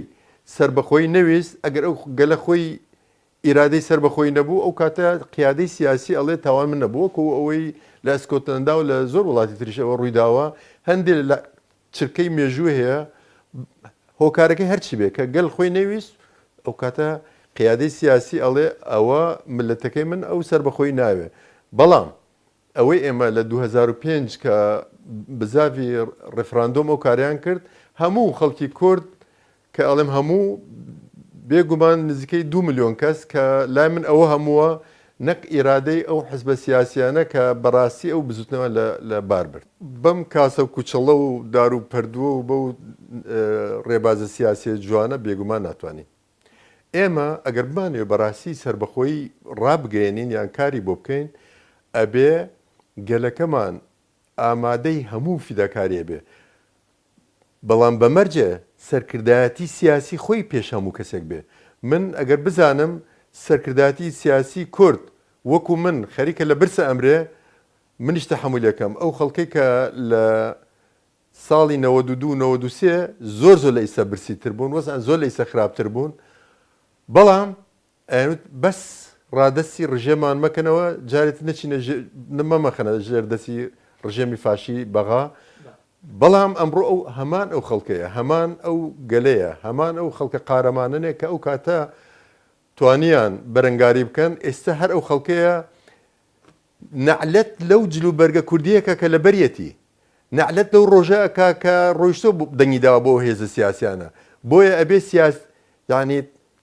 سەربەخۆیی نەویست، ئەگەر ئەو گەلە خۆی ئیرادەی سەربەخۆی نەبوو، ئەو کاتە قیادەی سیاسی ئەڵێ تاوان من نەبوو، وەکو ئەوەی لە ئەسکۆتلەندا و لە زۆر وڵاتی تریش ئەوە ڕوویداوە، هەندێ لە چرکەی مێژوو هەیە هۆکارەکەی هەرچی بێ کە گەل خۆی نەویست، ئەو کاتە قیادەی سیاسی ئەڵێ ئەوە مللەتەکەی من ئەو سەربەخۆی ناوێ، بەڵام ئەوەی ئێمە لە 2005 کە بزاڤی ڕیفراندۆم ئەو کارەیان کرد، هەموو خەڵکی کورد کە ئەڵێم هەموو، بێ گومان نزیکەی دوو ملیۆن کەس کە لای من ئەوە هەمووە نەک ئیرادەی ئەو حزبە سیاسیانە کە بەڕاستی ئەو بزوتنەوە لە لە بار برد. بەم کاسە و کوچەڵە و دار و پەردووە و بەو ڕێبازە سیاسیە جوانە بێگومان ناتوانین. ئێمە ئەگەر بمانەوێ بەڕاستی سەربەخۆیی ڕابگەیەنین یان کاری بۆ بکەین ئەبێ گەلەکەمان ئامادەی هەموو فیداکاریە بێ. بەڵام بە مەرجێ سەرکردایەتی سیاسی خۆی پێش هەموو کەسێک بێ. من ئەگەر بزانم سەرکردایەتی سیاسی کورد وەکو من خەریکە لە برسە ئەمرێ، منیش تەحەمولی ئەکەم. ئەو خەڵکەی کە لە ساڵی 92 93 زۆر زۆر لە ئیستا برسی تر بوون، وەزعیان زۆر لە ئیستا خراپتر بوون، بەڵام ئەیانوت بەس ڕادەستی ڕژێمان مەکەنەوە جارێ تر نەچینە مەمەخەنە ژێر دەستی ڕژێمی فاشی بەغا بەڵام ئەمڕۆ ئەو هەمان ئەو خەڵکەیە هەمان ئەو گەلەیە هەمان ئەو خەڵکە قارەمانەنێ کە ئەو کاتە توانیان بەرەنگاری بکەن ئێستا هەر ئەو خەڵکەیە نەعلەت لەو جل و بەرگە کوردیەکە کە لەبەریەتی نەعلەت لەو ڕۆژە ئەکا کە ڕۆیشتۆ دەنگی داوە بۆ ئەو هێزە سیاسیانە بۆیە ئەبێ سیاس یانی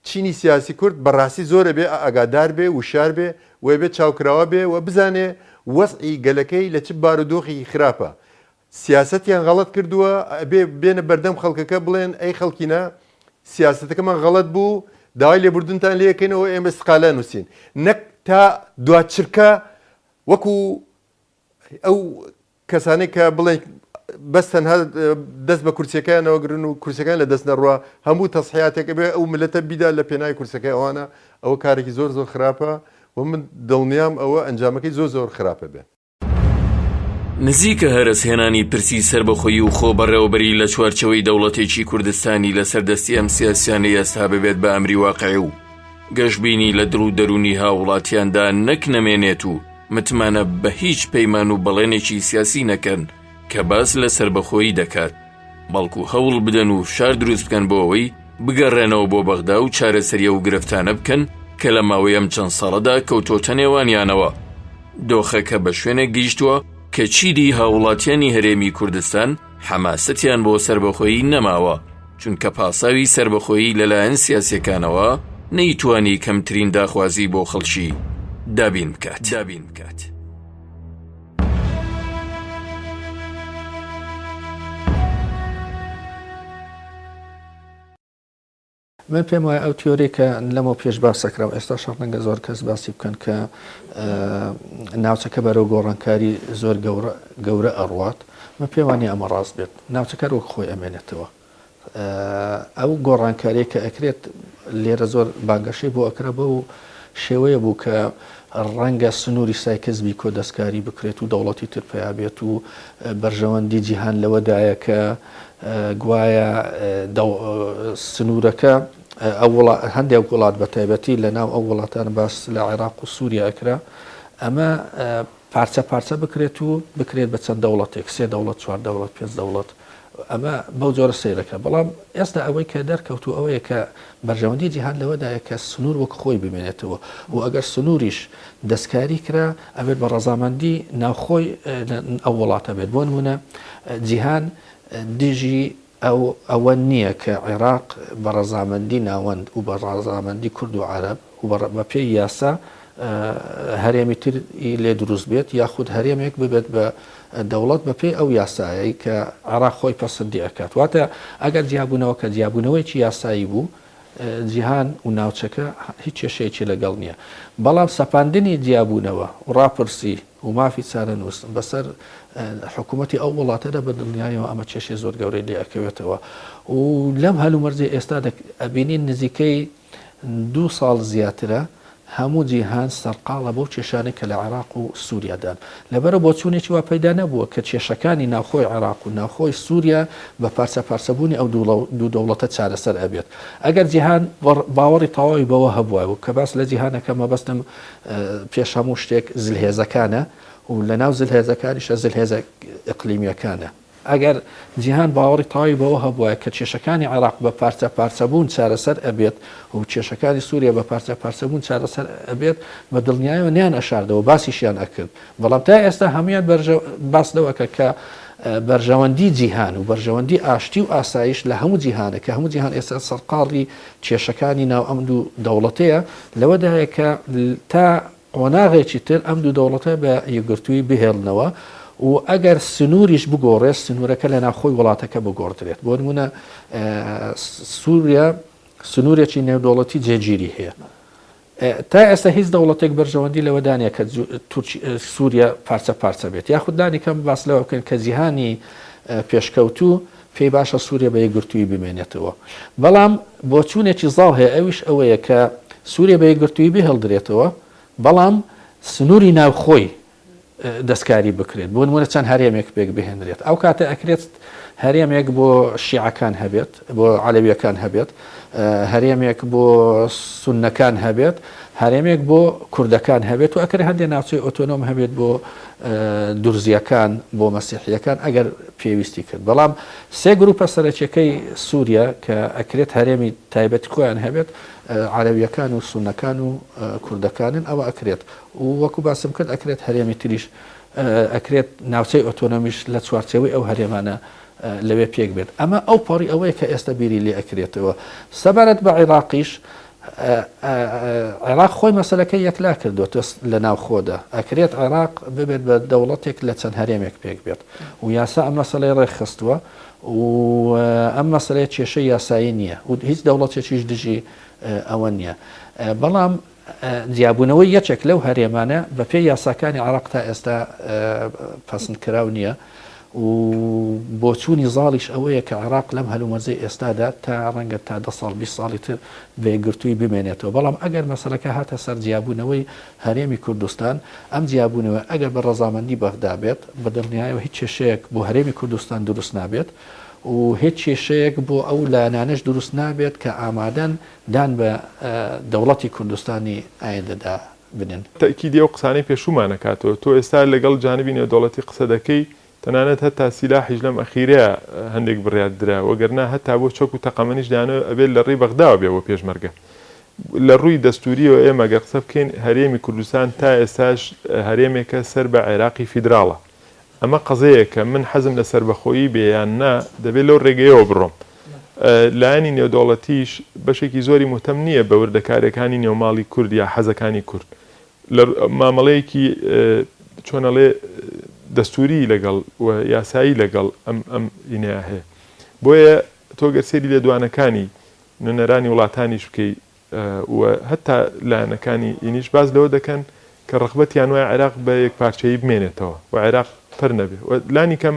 چینی سیاسی کورد بەڕاستی زۆر ئەبێ ئاگادار بێ وشیار بێ و ئەبێ چاوکراوە بێ و بزانێ وەزعی گەلەکەی لە چ بارودۆخێکی خراپە سیاسەتیان غەڵەت کردووە ئەبێ بێنە بەردەم خەڵکەکە بڵێن ئەی خەڵکینە سیاسەتەکەمان غەڵەت بوو داوای لێبوردنتان لێ ئەکەینەوە ئێمە استقالە نووسین نەک تا دوا چرکە وەکو ئەو کەسانەی کە بڵێن بەس تەنها دەست بە کورسیەکەیانەوە گرن و کورسەکان لە دەست نەڕوا هەموو تەسحیاتێک بێ ئەو ملەتە بیدا لە پێناوی کورسەکەی ئەوانە ئەوە کارێکی زۆر زۆر خراپە و من دڵنیام ئەوە ئەنجامەکەی زۆر زۆر خراپە بێ. نزیکە هەرەسهێنانی پرسی سەربەخۆیی و خۆبەڕێوەبەری لە چوارچێوەی دەوڵەتێکی کوردستانی لەسەر دەستی ئەم سیاسیانەی ئێستا ببێت بە ئەمری واقعی و گەشبینی لە دڵ و دەروونی هاووڵاتیاندا نەک نەمێنێت و متمانە بە هیچ پەیمان و بەڵێنێکی سیاسی نەکەن کە باس لە سەربەخۆیی دەکات. بەڵکو هەوڵ بدەن و فشار دروست بکەن بۆ ئەوەی بگەڕێنەوە بۆ بەغدا و چارەسەری ئەو گرفتانە بکەن کە لە ماوەی ئەم چەند ساڵەدا کەوتۆتە نێوانیانەوە. دۆخەکە بە شوێنێک گەیشتووە کە چیدی هاووڵاتیانی هەرێمی کوردستان حەماسەتیان بۆ سەربەخۆیی نەماوە، چونکە پاساوی سەربەخۆیی لەلایەن سیاسیەکانەوە نەیتوانی کەمترین داخوازی بۆ خەڵکی دابین بکات. من پێم وایە ئەو تیۆری کە لەمەو پێش باسەکرا و ئێستا ڕەنگە زۆر کەس باسی بکەن کە ناوچەکە بەرەو گۆڕانکاری زۆر گەورە گەورە ئەڕوات من پێم وانیە ئەمە ڕاست بێت ناوچەکە وەک خۆی ئەمێنێتەوە ئەو گۆڕانکاریە کە ئەکرێت لێرە زۆر بانگەشەی بۆ ئەکرا بەو شێوەیە بوو کە ڕەنگە سنووری سایکس بیکۆ دەستکاری بکرێت و دەوڵەتی تر پیا بێت و بەرژەوەندی جیهان لەوەدایە کە گوایە سنوورەکە ئەو هەندێک وڵات بە تایبەتی لە ناو ئەو وڵاتان باس لە عێراق و سووریا ئەکرا ئەمە پارچە پارچە بکرێت و بکرێت بە چەند دەوڵەتێک، سێ دەوڵەت، چوار دەوڵەت، پێنج دەوڵەت، ئەمە بەو جۆرە سەیرەکە. بەڵام ئێستا ئەوەی کە دەرکەوتوو ئەوەیە کە بەرژەوەندی جیهان لەوەدایە کە سنوور وەک خۆی بمێنێتەوە و ئەگەر سنووریش دەستکاری کرا ئەبێت بە ڕەزامەندی ناوخۆی ئەو وڵاتە بێت. بۆ نموونە جیهان دژی ئەو ئەوە نییە کە عێراق بە ڕەزامەندی ناوەند و بە ڕەزامەندی کورد و عەرەب و بە پێی یاسا هەرێمی تر ی لێ دروست بێت یاخود هەرێمێک ببێت بە دەوڵەت بە پێی ئەو یاسایەی کە عێراق خۆی پەسەندی ئەکات. واتە ئەگەر جیابوونەوەکە جیابوونەوەیەکی یاسایی بوو جیهان و ناوچەکە هیچ کێشەیەکی لەگەڵ نییە. بەڵام سەپاندنی جیابوونەوە و ڕاپرسی و مافی چارەنووس بەسەر حکوومەتی ئەو وڵاتەدا بە دڵنیایەوە ئەمە کێشەی زۆر گەورەی لێ ئەکەوێتەوە و لەم هەلومەرجەی ئێستا ئەبینین نزیکەی دوو ساڵ زیاترە هەموو جیهان سەرقاڵە بەو کێشانەی کە لە عێراق و سووریادان. لەبەرئەو بۆچوونێکی وا پەیدا نەبووە کە کێشەکانی ناوخۆی عێراق و ناوخۆی سووریا بە پارچەپارچەبوونی ئەو دوو دەوڵەتە چارەسەر ئەبێت. ئەگەر جیهان باوەڕی تەواوی بەوە هەبوایە و کە باس لە جیهان ئەکەم مەبەستم پێش هەموو شتێک زلهێزەکانە و لەناو زلهێزەکانیشە زلهێزە ئیقلیمییەکانە. ئەگەر جیهان باوەڕی تەواوی بەوە هەبوایە کە کێشەکانی عێراق بە پارچە پارچەبوون چارەسەر ئەبێت و کێشەکانی سووریا بە پارچە پارچەبوون چارەسەر ئەبێت، بە دڵنیایەوە نەیان ئەشاردەوە، باسیشیان ئەکرد. بەڵام تا ئێستا هەموویان بەرژە باس لەوە ئەکەن کە بەرژەوەندی جیهان و بەرژەوەندی ئاشتی و ئاسایش لە هەموو جیهانە کە هەموو جیهان ئێستا سەرقاڵی کێشەکانی ناو ئەم دوو دەوڵەتەیە لەوەدایە کە تا قۆناغێکی تر ئەم دوو دەوڵەتە بە یەکگرتوویی بهێڵنەوە و ئەگەر سنووریش بگۆڕێت سنوورەکە لە ناوخۆی وڵاتەکە بگۆڕدرێت. بۆ نموونە سووریا سنوورێکی نێودەوڵەتی جێگیری هەیە. تا ئێستا هیچ دەوڵەتێک بەرژەوەندی لەوەدا نییە کە سووریا پارچە پارچە بێت یاخود لانی کەم باس لەوە بکەن کە جیهانی پێشکەوتوو پێی باشە سووریا بە یەکگرتوویی بمێنێتەوە. بەڵام بۆچوونێکی زاڵ هەیە ئەویش ئەوەیە کە سووریا بە یەکگرتوویی بهێڵدرێتەوە، بەڵام سنووری ناوخۆی دەستکاری بکرێت، بۆ نموونە چەند هەرێمێک پێک بهێنرێت. ئەو کاتە ئەکرێت هەرێمێک بۆ شیعەکان هەبێت، بۆ عەلەوییەکان هەبێت، هەرێمێک بۆ سوننەکان هەبێت، هەرێمێک بۆ کوردەکان هەبێت و ئەکرێت هەندێک ناوچەی ئۆتۆنۆم هەبێت بۆ دورزییەکان، بۆ مەسیحییەکان ئەگەر پێویستی کرد. بەڵام سێ گروپە سەرەکیەکەی سوریا کە ئەکرێت هەرێمی تایبەتی خۆیان هەبێت، عەرەوییەکان و سوننەکان و کوردەکانن، ئەوە ئەکرێت و وەکو باسم کرد ئەکرێت هەرێمی تریش ئەکرێت ناوچەی ئۆتۆنۆمیش لە چوارچێوەی ئەو هەرێمانە لەوێ پێک بێت. ئەمە ئەو پەڕی ئەوەیە کە ئێستا بیری لێ ئەکرێتەوە. سەبارەت بە عێراقیش، عێراق خۆی مەسەلەکەی یەکلا کردووە لە ناوخۆدا. ئەکرێت عێراق ببێت بە دەوڵەتێک لە چەند هەرێمێک پێک بێت و یاسا ئەم مەسەلەی ڕێکخستووە و ئەم مەسەلەیە کێشەی یاسایی نییە و هیچ دەوڵەتێکیش دژی ئەوە نییە. بەڵام جیابوونەوەی یەکێک لەو هەرێمانە بەپێی یاساکانی عێراق تا ئێستا پەسندکراو نییە. و بۆچوونی زاڵیش ئەوەیە کە عێراق لەم هەلومەرجەی ئێستادا تا ڕەنگە تا دە ساڵ 20 ساڵی تر بە یەکگرتوویی بمێنێتەوە. بەڵام ئەگەر مەسەلەکە هاتە سەر جیابوونەوەی هەرێمی کوردستان، ئەم جیابوونەوە ئەگەر بە ڕەزامەندی بەغدا بێت، بە دڵنیایەوە هیچ کێشەیەک بۆ هەرێمی کوردستان دروست نابێت و هیچ کێشەیەک بۆ ئەو لایەنانەش دروست نابێت کە ئامادەن دان بە دەوڵەتی کوردستانی ئایندەدا بنێن. تەئکیدی ئەو قسانەی پێشوومان ئەکاتەوە. تۆ ئێستا لەگەڵ جانبی نێودەوڵەتی قسە دەکەی، تەنانەت هەتا سیلاحیش لەم ئەخیرەیا هەندێک بڕیار درا، وەگەرنا هەتا بۆ چەک و تەقەمەنیش دانەوە ئەبێت لە ڕێی بەغداوە بێ بۆ پێشمەرگە. لە ڕووی دەستوورییەوە ئێمە گەر قسە بکەین هەرێمی کوردستان تا ئێستاش هەرێمێکە سەر بە عێراقی فیدراڵە. ئەمە قەزەیەکە من حەزم لە سەربەخۆیی بێ یان نا دەبێ لەو ڕێگەیەوە بڕۆم. لایەنی نێودەوڵەتیش بەشێکی زۆری موهتەم نییە بە وردەکارییەکانی نێوماڵی کورد یا حەزەکانی کورد. لە مامەڵەیەکی چۆن ئەڵێ دەستووری لەگەڵ و یاسایی لەگەڵ ئەم ئەم ئینەیە هەیە. بۆیە تۆ گەر سەیری لێدوانەکانی نوێنەرانی وڵاتانیش بکەی و هەتا لایەنەکانی ئینیش باس لەوە دەکەن کە ڕەغبەتیان وایە عێراق بە یەکپارچەیی بمێنێتەوە و عێراق پەر نەبێ و لانی کەم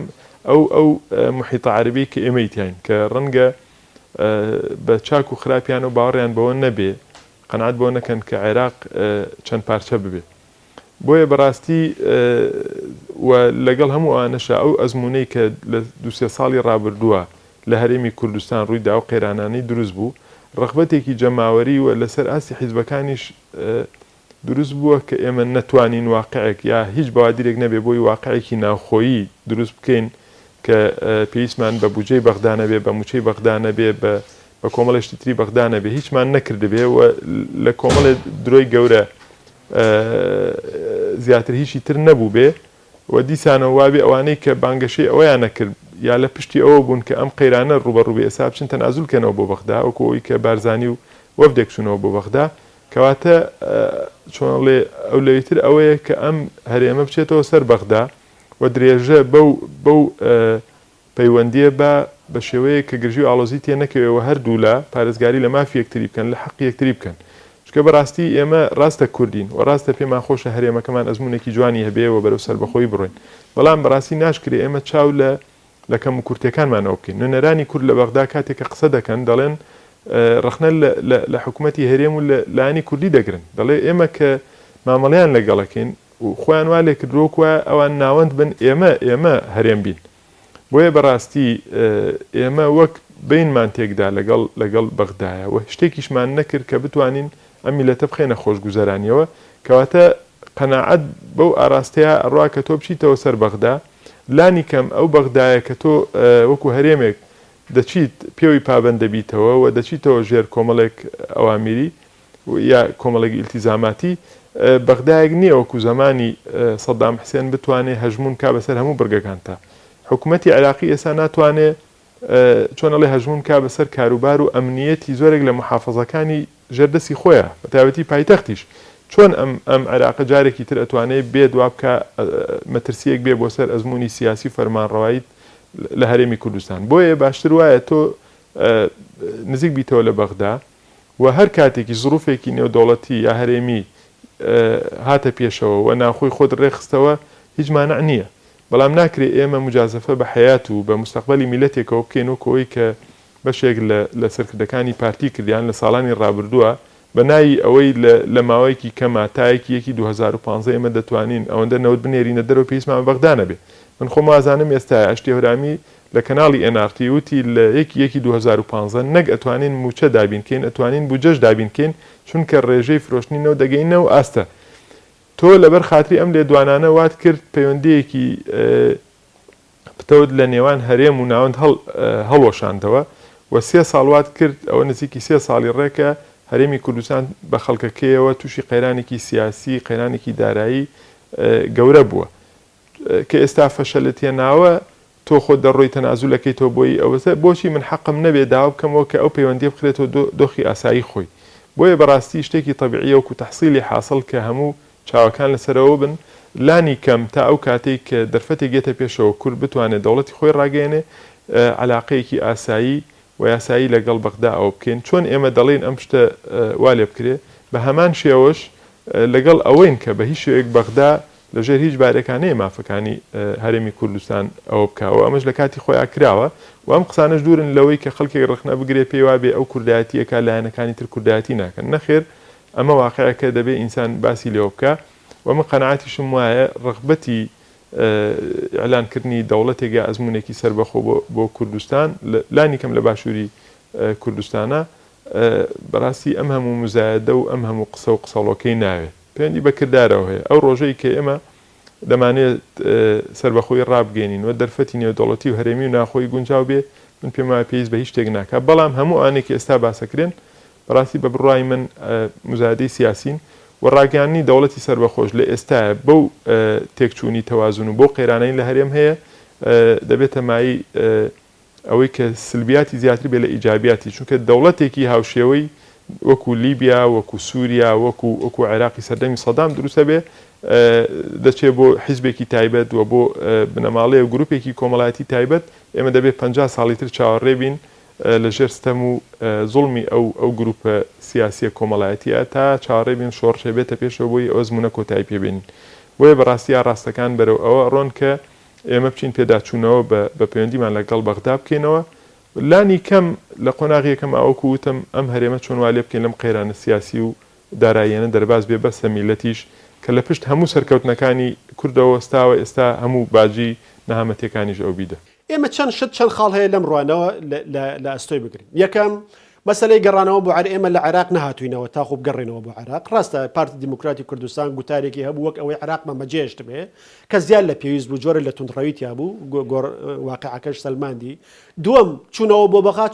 ئەو ئەو موحیتە عەرەبیەی کە ئێمەی تیاین کە ڕەنگە بە چاک و خراپیانەوە باوەڕیان بەوە نەبێ قەناعەت بەوە نەکەن کە عێراق چەند پارچە ببێ. بۆیە بەڕاستی و لەگەڵ هەموو ئەوانەشا ئەو ئەزموونەی کە لە دوو سێ ساڵی ڕابردووە لە هەرێمی کوردستان ڕووی دا و قەیرانانەی دروست بوو، ڕەغبەتێکی جەماوەری و لەسەر ئاستی حیزبەکانیش دروست بووە کە ئێمە نەتوانین واقعێک یا هیچ بەوادیرێک نەبێ بۆی واقعێکی ناوخۆیی دروست بکەین کە پێویستمان بە بودجەی بەغدا نەبێ، بە مووچەی بەغدا نەبێ، بە بە کۆمەڵێ شتی تری بەغدا نەبێ، هیچمان نەکردبێ و لە کۆمەڵێ درۆی گەورە زیاتر هیچی تر نەبووبێ و دیسانەوە وابێ ئەوانەی کە بانگەشەی ئەوەیان نەکرد یا لە پشتی ئەوە بوون کە ئەم قەیرانە ڕووبەڕوو بێ ئێستا بچن تەنازول کەنەوە بۆ بەغدا وەکو ئەوەی کە بارزانی و وەفدێک چوونەوە بۆ بەغدا کەواتە چۆن ئەڵێ ئەولەویتر ئەوەیە کە ئەم هەرێمە بچێتەوە سەر بەغدا و درێژە بەو بەو پەیوەندییە با بە شێوەیەک کە گرژی و ئاڵۆزی تێ نەکەوێ و هەردوولا پارێزگاری لە مافی یەکتری بکەن، لە حەقی یەکتری بکەن. چونکە بە ڕاستی ئێمە ڕاستە کوردین و ڕاستە پێمان خۆشە هەرێمەکەمان ئەزموونێکی جوانی هەبێ و بەرەو سەربەخۆیی بڕۆین، بەڵام بە ڕاستی ناشکرێ ئێمە چاو لە لە کەموکورتییەکانمانەوە بکەین. نوێنەرانی کورد لە بەغدا کاتێک کە قسە دەکەن دەڵێن ڕەخنە لە لە لە حکوومەتی هەرێم و لە لایەنی کوردی دەگرن. دەڵێ ئێمە کە مامەڵەیان لەگەڵ ئەکەین و خۆیان وا لێکردووە وەکو وایە ئەوان ناوەند بن ئێمە ئێمە هەرێم بین. بۆیە بەڕاستی ئێمە وەک بەینمان تێکدا لەگەڵ لەگەڵ بەغدایە و شتێکیشمان نەکرد کە بتوانین ئەم میللەتە بخەینە خۆشگوزەرانیەوە کەواتە قەناعەت بەو ئاراستەیە ئەڕوا کە تۆ بچیتەوە سەر بەغدا لانی کەم ئەو بەغدایە کە تۆ وەکو هەرێمێک دەچیت پێوەی پابەند دەبیتەوە و دەچیتەوە ژێر کۆمەڵێک ئەوامیری یا کۆمەڵێک ئیلتیزاماتی، بەغدایەک نییە وەکو زەمانی سەدام حسێن بتوانێ هەژموون کا بەسەر هەموو بڕگەکانتا. حکومەتی عێراقی ئێستا ناتوانێ چۆن ئەڵێ هەژموون کا بەسەر کاروبار و ئەمنییەتی زۆرێک لە موحافەزەکانی ژێر دەستی خۆیا، بەتایبەتی پایتەختیش. چۆن ئەم ئەم عێراقە جارێکی تر ئەتوانێ بێت وا بکا مەترسییەک بێ بۆ سەر ئەزموونی سیاسی و فەرمانڕەوایی لە هەرێمی کوردستان. بۆیە باشتر وایە تۆ نزیک بیتەوە لە بەغدا، و هەر کاتێکیش زڕوفێکی نێودەوڵەتی یا هەرێمی هاتە پێشەوە و ناوخۆی خۆت ڕێکخستەوە هیچ مانع نییە. بەڵام ناکرێ ئێمە موجازەفە بە حەیات و بە موستەقبەلی میللەتێکەوە بکەین وەکو ئەوەی کە بەشێک لە لە سەرکردەکانی پارتی کردیان لە ساڵانی ڕابردووە بە ناوی ئەوەی لە لە ماوەیەکی کەما تا یەکی یەکی 2015 ئێمە دەتوانین ئەوەندە نەوت بنێرینە دەرەوە پێویستمان بە بەغدا نەبێ. من خۆم وازانم ئێستا ئاشتی هەورامی لە کەناڵی ئێن ئاڕ تی وتی لە یەکی یەکی 2015 نەک ئەتوانین مووچە دابین کەین ئەتوانین بودجەش دابین کەین چونکە ڕێژەی فرۆشتنی نەوت دەگەینە ئەو ئاستە. تۆ لەبەر خاتری ئەم لێدوانانە وات کرد پەیوەندییەکی پتەوت لە نێوان هەرێم و ناوەند هەڵوەشاندەوە و سێ ساڵ وات کرد ئەوە نزیکی سێ ساڵی ڕێکە هەرێمی کوردستان بە خەڵکەکەیەوە تووشی قەیرانێکی سیاسی قەیرانێکی دارایی گەورە بووە. کە ئێستا فەشەلت هێناوە تۆ خۆت دەڕۆی تەنازول ئەکەیتەوە بۆی ئەوەسە بۆچی من حەقم نەبێ داوا بکەمەوە کە ئەو پەیوەندیە بخرێتەوە دۆخی ئاسایی خۆی بۆیە بەڕاستی شتێکی تەبیعیە وەکو تەحسیلی حاسڵ کە هەموو چاوەکان لەسەرەوە بن لانی کەم تا ئەو کاتەی کە دەرفەتێک یەتە پێشەوە کورد بتوانێ دەوڵەتی خۆی ڕاگەیەنێ عەلاقەیەکی ئاسایی و یاسایی لەگەڵ بەغدا ئەوە بکەین چۆن ئێمە دەڵێین ئەم شتە وا لێ بکرێ بە هەمان شێوەش لەگەڵ ئەوەین کە بە هیچ شێوەیەک بەغدا. لە ژێر هیچ بارێکا نەیە مافەکانی هەرێمی کوردستان ئەوە بکا و ئەمەش لە کاتی خۆیا کراوە و ئەم قسانەش دوورن لەوەی کە خەڵکێک ڕەخنە بگرێ پێی وابێ ئەو کوردایەتی ئەکا لایەنەکانی تر کوردایەتی ناکەن نەخێر ئەمە واقعێکە دەبێ ئینسان باسی لێوە بکا و من قەناعەتیشم وایە ڕەغبەتی ئیعلان کردنی دەوڵەتێک یا ئەزموونێکی سەربەخۆ بۆ بۆ کوردستان لانی کەم لە باشووری کوردستانا بەڕاستی ئەم هەموو مزایەدە و ئەم هەموو قسە و قسەڵۆکەی ناوێ. پەیوەندی بە کردارەوە هەیە. ئەو ڕۆژەی کە ئێمە دەمانەوێت سەربەخۆیی ڕابگەیەنین و دەرفەتی نێودەوڵەتی و هەرێمی و ناوخۆیی گونجاو بێ، من پێم وایە پێویست بە هیچ شتێک ناکا. بەڵام هەموو ئەوانەی کە ئێستا باسەکرێن، بەڕاستی بە بڕوای من مزایەدەی سیاسین و ڕاگەیاندنی دەوڵەتی سەربەخۆش لە ئێستایا بەو تێکچوونی تەوازن و بەو قەیرانەی لە هەرێم هەیە، دەبێتە مایەی ئەوەی کە سلبیاتی زیاتر بێت لە ئیجابیاتی، چونکە دەوڵەتێکی هاوشێوەی وەکو لیبیا، وەکو سوریا، وەکو وەکو عێراقی سەردەمی سەدام دروست ئەبێ، دەچێ بۆ حیزبێکی تایبەت و بۆ بنەماڵەیە و گروپێکی کۆمەڵایەتی تایبەت، ئێمە دەبێ 50 ساڵی تر چاوەڕێ بین لە ژێر ستەم و زوڵمی ئەو ئەو گروپە سیاسیە کۆمەڵایەتیە تا چاوەڕێ بین شۆڕشێ بێتە پێشەوە بۆی ئەو ئەزموونە کۆتایی پێ بێنین. بۆیە بەڕاستی ئاڕاستەکان بەرەو ئەوە ئەڕۆن کە ئێمە بچین پێداچوونەوە بە بە پەیوەندیمان لە گەڵ بەغدا بکەینەوە، لانی کەم لە قۆناغی یەکەما وەکو وتم ئەم هەرێمە چۆن وا لێ بکەین لەم قەیرانە سیاسی و داراییانە دەرباز بێ بەسە میللەتیش کە لە پشت هەموو سەرکەوتنەکانی کوردەوە وەستاوە ئێستا هەموو باجی نەهامەتیەکانیش ئەو بیدە. ئێمە چەند شت چەند خاڵ هەیە لەم ڕوانەوە لە ئەستۆی بگرین. یەکەم، مەسەلەی گەڕانەوە بۆ عێر ئێمە لە عێراق نەهاتووینەوە تاخو بگەڕێینەوە بۆ عێراق. ڕاستە پارتی دیموکراتی کوردستان گوتارێکی هەبوو وەک ئەوەی عێراقمان بەجێهێشتبێ کە زیاد لە پێویست بوو، جۆرە لە توندڕەوی تیا بوو، واقیعەکەش سەلماندی. دووەم، چوونەوە بۆ بەغا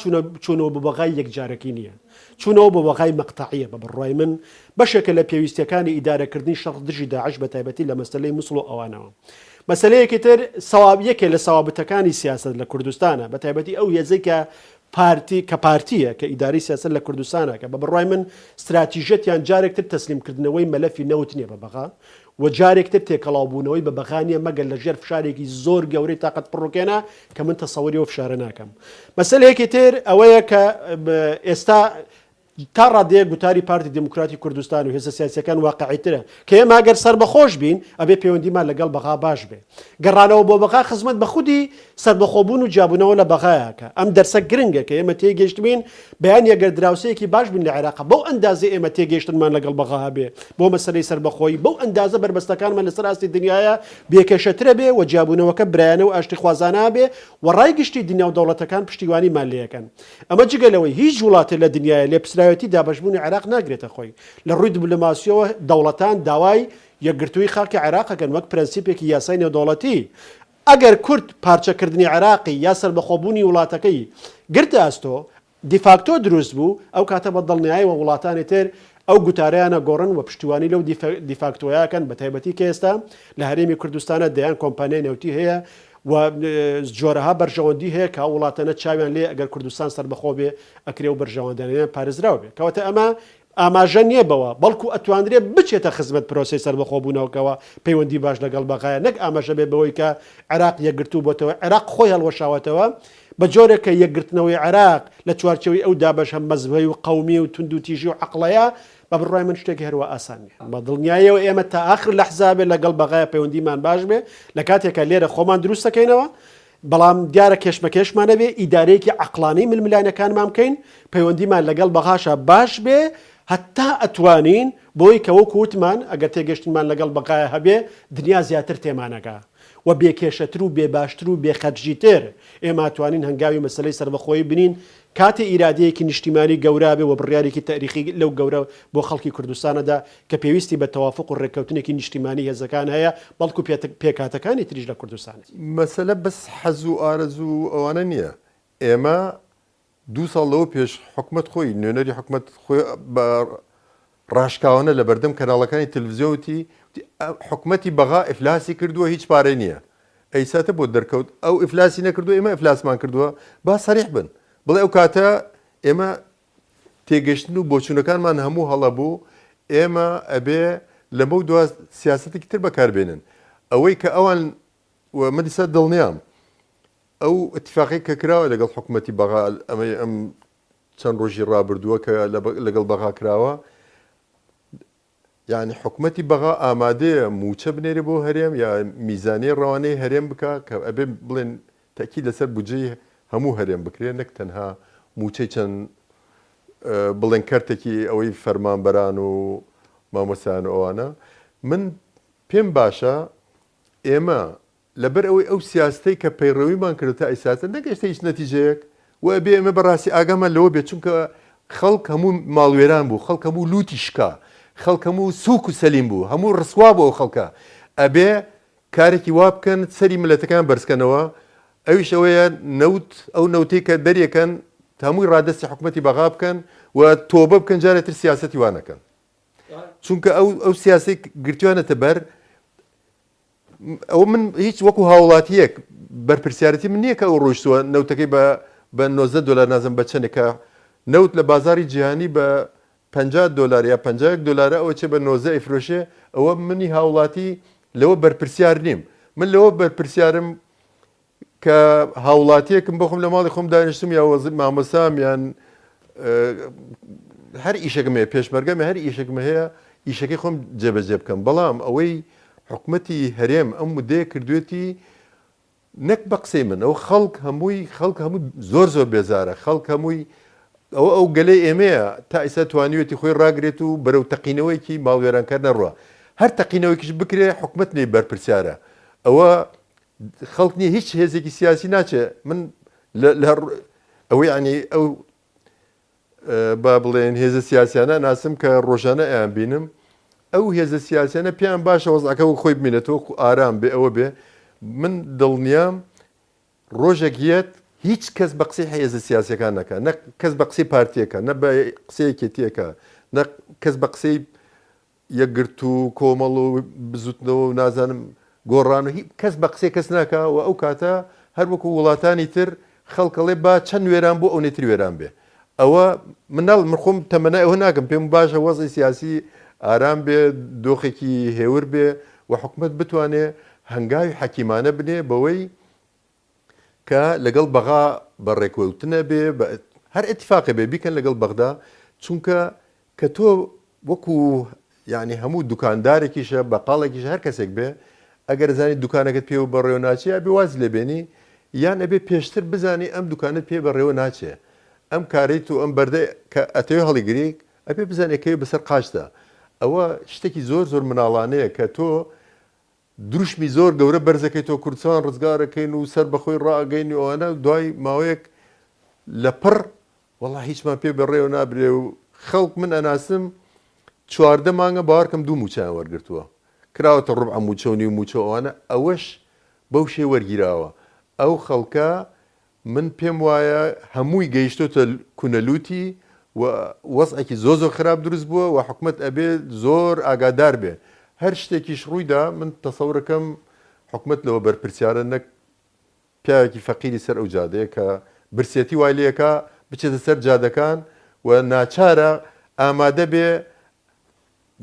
چوونەوە بۆ بەغای یەکجارەکی نییە. چوونەوە بۆ بەغای مەقتەعییە بە بڕوای من بەشێکە لە پێویستییەکانی ئیدارەکردنی شەڕ دژی داعش بە تایبەتی لە مەسەلەی موسڵ و ئەوانەوە. مەسەلەیەکی تر سەواب یەکێ لە سەوابتەکانی سیاسەت لە کوردستانە بە تایبەتی ئەو هێزەی کە پارتی کە پارتییە کە ئیدارەی سیاسەت لە کوردستانە کە بە بڕوای من ستراتیژیەتیان جارێک تر تەسلیمکردنەوەی مەلەفی نەوت نییە بە بەغا و جارێک تر تێکەڵاوبوونەوەی بە بەغا نییە مەگەر لە ژێر فشارێکی زۆر گەورەی تاقەت پڕوکێنە کە من تەسەوری ئەو فشارە ناکەم. مەسەلەیەکی تر ئەوەیە کە ئێستا تا ڕادەیەک گوتاری پارتی دێموکراتی کوردستان و هێزە سیاسییەکان واقعیترە کە ئێمە ئەگەر سەربەخۆش بین ئەبێ پەیوەندیمان لەگەڵ بەغا باش بێ. گەڕانەوە بۆ بەغا خزمەت بە خودی سەربەخۆبوون و جیابوونەوە لە بەغایە کە ئەم دەرسە گرنگە کە ئێمە تێیگەیشتبین بەیانی ئەگەر دراوسێیەکی باش بین لە عێراق بەو ئەندازەی ئێمە تێگەیشتنمان لەگەڵ بەغا هەبێ بۆ مەسەلەی سەربەخۆیی بەو ئەندازە بەربەستەکانمان لەسەر ئاستی دنیایە بێکێشەترە بێ و جیابوونەوەکە برایانە و ئاشتیخوازانە بێ و ڕای گشتی دنیا و دەوڵەتەکان پشتیوانیمان لێکەن. ئەمە جگە لەوەی هیچ وڵاتێ لە دنیایە لێپسراوێتی دابەشبوونی عێراق ناگرێتە خۆی. لە ڕووی دبلۆماسییەوە دەوڵەتان داوای یەکگرتوویی خاکی عێراق ئەکەن وەک پرەنسیپێکی یاسای نێودەوڵەتی. ئەگەر کورد پارچەکردنی عێراقی یا سەربەخۆبوونی وڵاتەکەی گرتە ئەستۆ، دیفاکتۆ دروست بوو، ئەو کاتە بە دڵنیایەوە وڵاتانی تر ئەو گوتارەیان ئەگۆڕن و پشتیوانی لەو دیفاکتۆیە ئەکەن، بەتایبەتی کە ئێستا لە هەرێمی کوردستانە دەیان کۆمپانیای نەوتی هەیە و جۆرەها بەرژەوەندی هەیە کە ئەو وڵاتانە چاویان لێیە ئەگەر کوردستان سەربەخۆ بێ ئەکرێ ئەو بەرژەوەندانەیان پارێزراو بێ. کەواتە ئەمە ئاماژە نییە بەوە، بەڵکو ئەتوانرێ بچێتە خزمەت پرۆسەی سەربەخۆبوونەوەکەوە، پەیوەندی باش لەگەڵ بەغایە، نەک ئاماژە بێت بەوەی کە عێراق یەکگرتوو بۆتەوە، عێراق خۆی هەڵوەشاوەتەوە، بە جۆرێک کە یەکگرتنەوەی عێراق لە چوارچێوەی ئەو دابەشە مەزهەی و قەومی و توندوتیژی و عەقڵەیە، بە بڕوای من شتێکی هەروا ئاسان نییە. بە دڵنیاییەوە ئێمە تا ئاخر لەحزە بێ لەگەڵ بەغایە پەیوەندیمان باش بێ، لە کاتێکا لێرە خۆمان دروست دەکەینەوە، بەڵام دیارە کێشمەکێشمان نەبێ، ئیدارەیەکی عەقڵانی ململانێکانمان بکەین، پەیوەندیمان لەگەڵ بەغاشا باش بێ هەتا ئەتوانین، بۆی کە وەکو وتمان ئەگەر تێگەشتنمان لەگەڵ بەغایا هەبێ دنیا زیاتر تێمانەگا و بێ کێشەتر و بێ باشتر و بێ خەرجیتر ئێمە ئەتوانین هەنگاوی مەسەلەی سەربەخۆیی بنین کاتێ ئیرادەیەکی نیشتیمانی گەورە بێ و بڕیارێکی تەئریخی لەو گەورە بۆ خەڵکی کوردستانە دا کە پێویستی بە تەوافوق و ڕێککەوتنێکی نیشتیمانی هێزەکان هەیە بەڵکو پێکهاتەکانی تریش لە کوردستان. مەسەلە بەس حەز و ئارەزوو و ئەوانە نییە. ئێمە دوو ساڵ لەوە پێش حکومەت خۆی، نوێنەری حکومەت خۆی بە ڕاشکاوانە لە بەردەم کەناڵەکانی تەلەفزیۆن وتی، وتی حکومەتی بەغا ئیفلاسی کردووە هیچ پارەی نییە. ئەی ساتە بۆت دەرکەوت ئەو ئیفلاسی نەکردووە ئێمە ئیفلاسمان کردووە؟ با سەریح بن بڵێ ئەو کاتە ئێمە تێگەشتن و بۆچوونەکانمان هەموو هەڵە بوو، ئێمە ئەبێ لەمەو دوا سیاسەتێکی تر بەکار بێنن. ئەوەی کە ئەوان و من ئیستا دڵنیام ئەو ئیتفاقەی کە کراوە لەگەڵ حکومەتی بەغا ئەمەی ئەم چەند ڕۆژی ڕابردووە کە لەگەڵ بەغا کراوە. یانی حکومەتی بەغا ئامادەیە مووچە بنێرێ بۆ هەرێم یا میزانیەی ڕەوانەی هەرێم بکا کە ئەبێ بڵێن تەئکید لەسەر بودجەی هەموو هەرێم بکرێ نەک تەنها مووچەی چەند بڵێن کەرتێکی ئەوەی فەرمانبەران و مامۆستایان و ئەوانە من پێم باشە ئێمە لەبەر ئەوەی ئەو سیاستەی کە پەیڕەویمان کردو تا ئیساتە نەگەشتە هیچ نەتیجەیەک و ئەبێ ئێمە بەڕاستی ئاگامان لەوە بێت چونکە خەڵک هەموو ماڵوێران بوو خەڵک هەموو لوتی شکا خەڵک هەموو سوک و سەلیم بوو هەموو ڕسوا بوو ئەو خەڵکە ئەبێ کارێکی وا بکەن سەری ملەتەکان بەرزکەنەوە ئەویش ئەوەیە نەوت ئەو نەوتەی کە دەریەکەن هەمووی ڕادەستی حکومەتی بەغا بکەن و تۆبە بکەن جارێ تر سیاسەتی وا نەکەن چونکە ئەو ئەو سیاسی گرتوانەتە بەر ئەوە من هیچ وەکو هاوڵاتیەک بەرپرسیارەتی من نییە کە ئەو ڕۆیشتووە نەوتەکەی بە بە 90 دلار نازم بە چەندێکە نەوت لە بازاری جیهانی بە 50 دلار یا 51 دلارە ئەوە چێ بە 90 ئەیفرۆشێ ئەوە منی هاوڵاتی لەوە بەرپرسیار نیم من لەوە بەرپرسیارم کە هاوڵاتیەکم بۆ خۆم لە ماڵی خۆم دانیشتم یا وەزیر مامۆستام یان هەر ئیشێکم هەیە پێشمەرگەم هەر ئیشێکم هەیە ئیشەکەی خۆم جێبەجێ بکەم بەڵام ئەوەی حکومەتی هەرێم ئەم مدەیە کردوێتی نەک بە قسەی من ئەو خەڵک هەمووی خەڵک هەموو زۆر زۆر بێزارە خەڵک هەمووی ئەوە ئەو گەلەی ئێمەیە تا ئیستا توانیوێتی خۆی ڕاگرێت و بەرەو تەقینەوەیەکی ماڵوێرانکەر نەڕوا هەر تەقینەوەیەکیش بکرێ حکومەت لێی بەرپرسیارە ئەوە خەڵک نییە هیچ هێزێکی سیاسی ناچێ من لە ئەوەی ینی ئەو با بڵێن هێزە سیاسیانە ناسم کە ڕۆژانە ئەیان بینم ئەو هێزە سیاسیانە پێیان باشە وەزعەکە وەک خۆی بمێنێتەوە وەکو ئارام بێ ئەوە بێ من دڵنیام ڕۆژێک یەت هیچ کەس بە قسەی هێزە سیاسەکان نەکە نە کەس بە قسەی پارتیەکە نە بە قسەی یەکێتیەکە نە کەس بە قسەی یەکگرتوو و کۆمەڵ و بزوتنەوە و نازانم گۆڕان و هی کەس بە قسەی کەس ناکا و ئەو کاتە هەر وەکو وڵاتانی تر خەڵک ئەڵێ با چەند وێران بوو ئەونەی تر وێران بێ ئەوە من ناڵ من خۆم تەمەنای ئەوە ناکەم پێم باشە وەزعی سیاسی ئارام بێ دۆخێکی هێور بێ و حکومەت بتوانێ هەنگاوی حەکیمانە بنێ بەوەی کە لەگەڵ بەغا بە ڕێکەوتنە بێ هەر ئیتفاقێ بێ بیکەن لەگەڵ بەغدا چونکە کە تۆ وەکو یعنی هەموو دوکاندارێکیشە بەقاڵێکیش هەر کەسێک بێ ئەگەر زانی دوکانەکەت پێوە بەڕێوە ناچێ ئەبێ واز لێ بێنی یان ئەبێ پێشتر بزانی ئەم دوکانت پێ بەڕێوە ناچێ ئەم کارەی تو ئەم بەردە کە ئەتەوێ هەڵیگری ئەبێ بزانێ کەوێ بەسەر قاچدا ئەوە شتێکی زۆر زۆر مناڵانەیە کە تۆ دروشمی زۆر گەورە بەرزەکەیتەوە کوردستان ڕزگارەکەین و سەر بەخۆی ڕائەگەین و ئەوانە دوای ماوەیەک لە پڕ وەڵا هیچمان پێ بەڕێوە نابرێ و خەڵک من ئەناسم 14 مانگە باوەڕکەم دوو موچەیان وەرگرتووە کراوەتە ڕوبعە موچە و نیو موچە و ئەوانە ئەوەش بەو شێ وەرگیراوە ئەو خەڵکە من پێم وایە هەمووی گەیشتۆتە کونە لوتی و وەزعێکی زۆر زۆر خراپ دروست بووە و حکومەت ئەبێ زۆر ئاگادار بێ هەر شتێکیش ڕوویدا من تەسەورەکەم حکومەت لەوە بەرپرسیارە نەک پیاوێکی فەقیری سەر ئەو جادەیە کە برسێتی وای لێکا بچێتە سەر جادەکان و ناچارە ئامادە بێ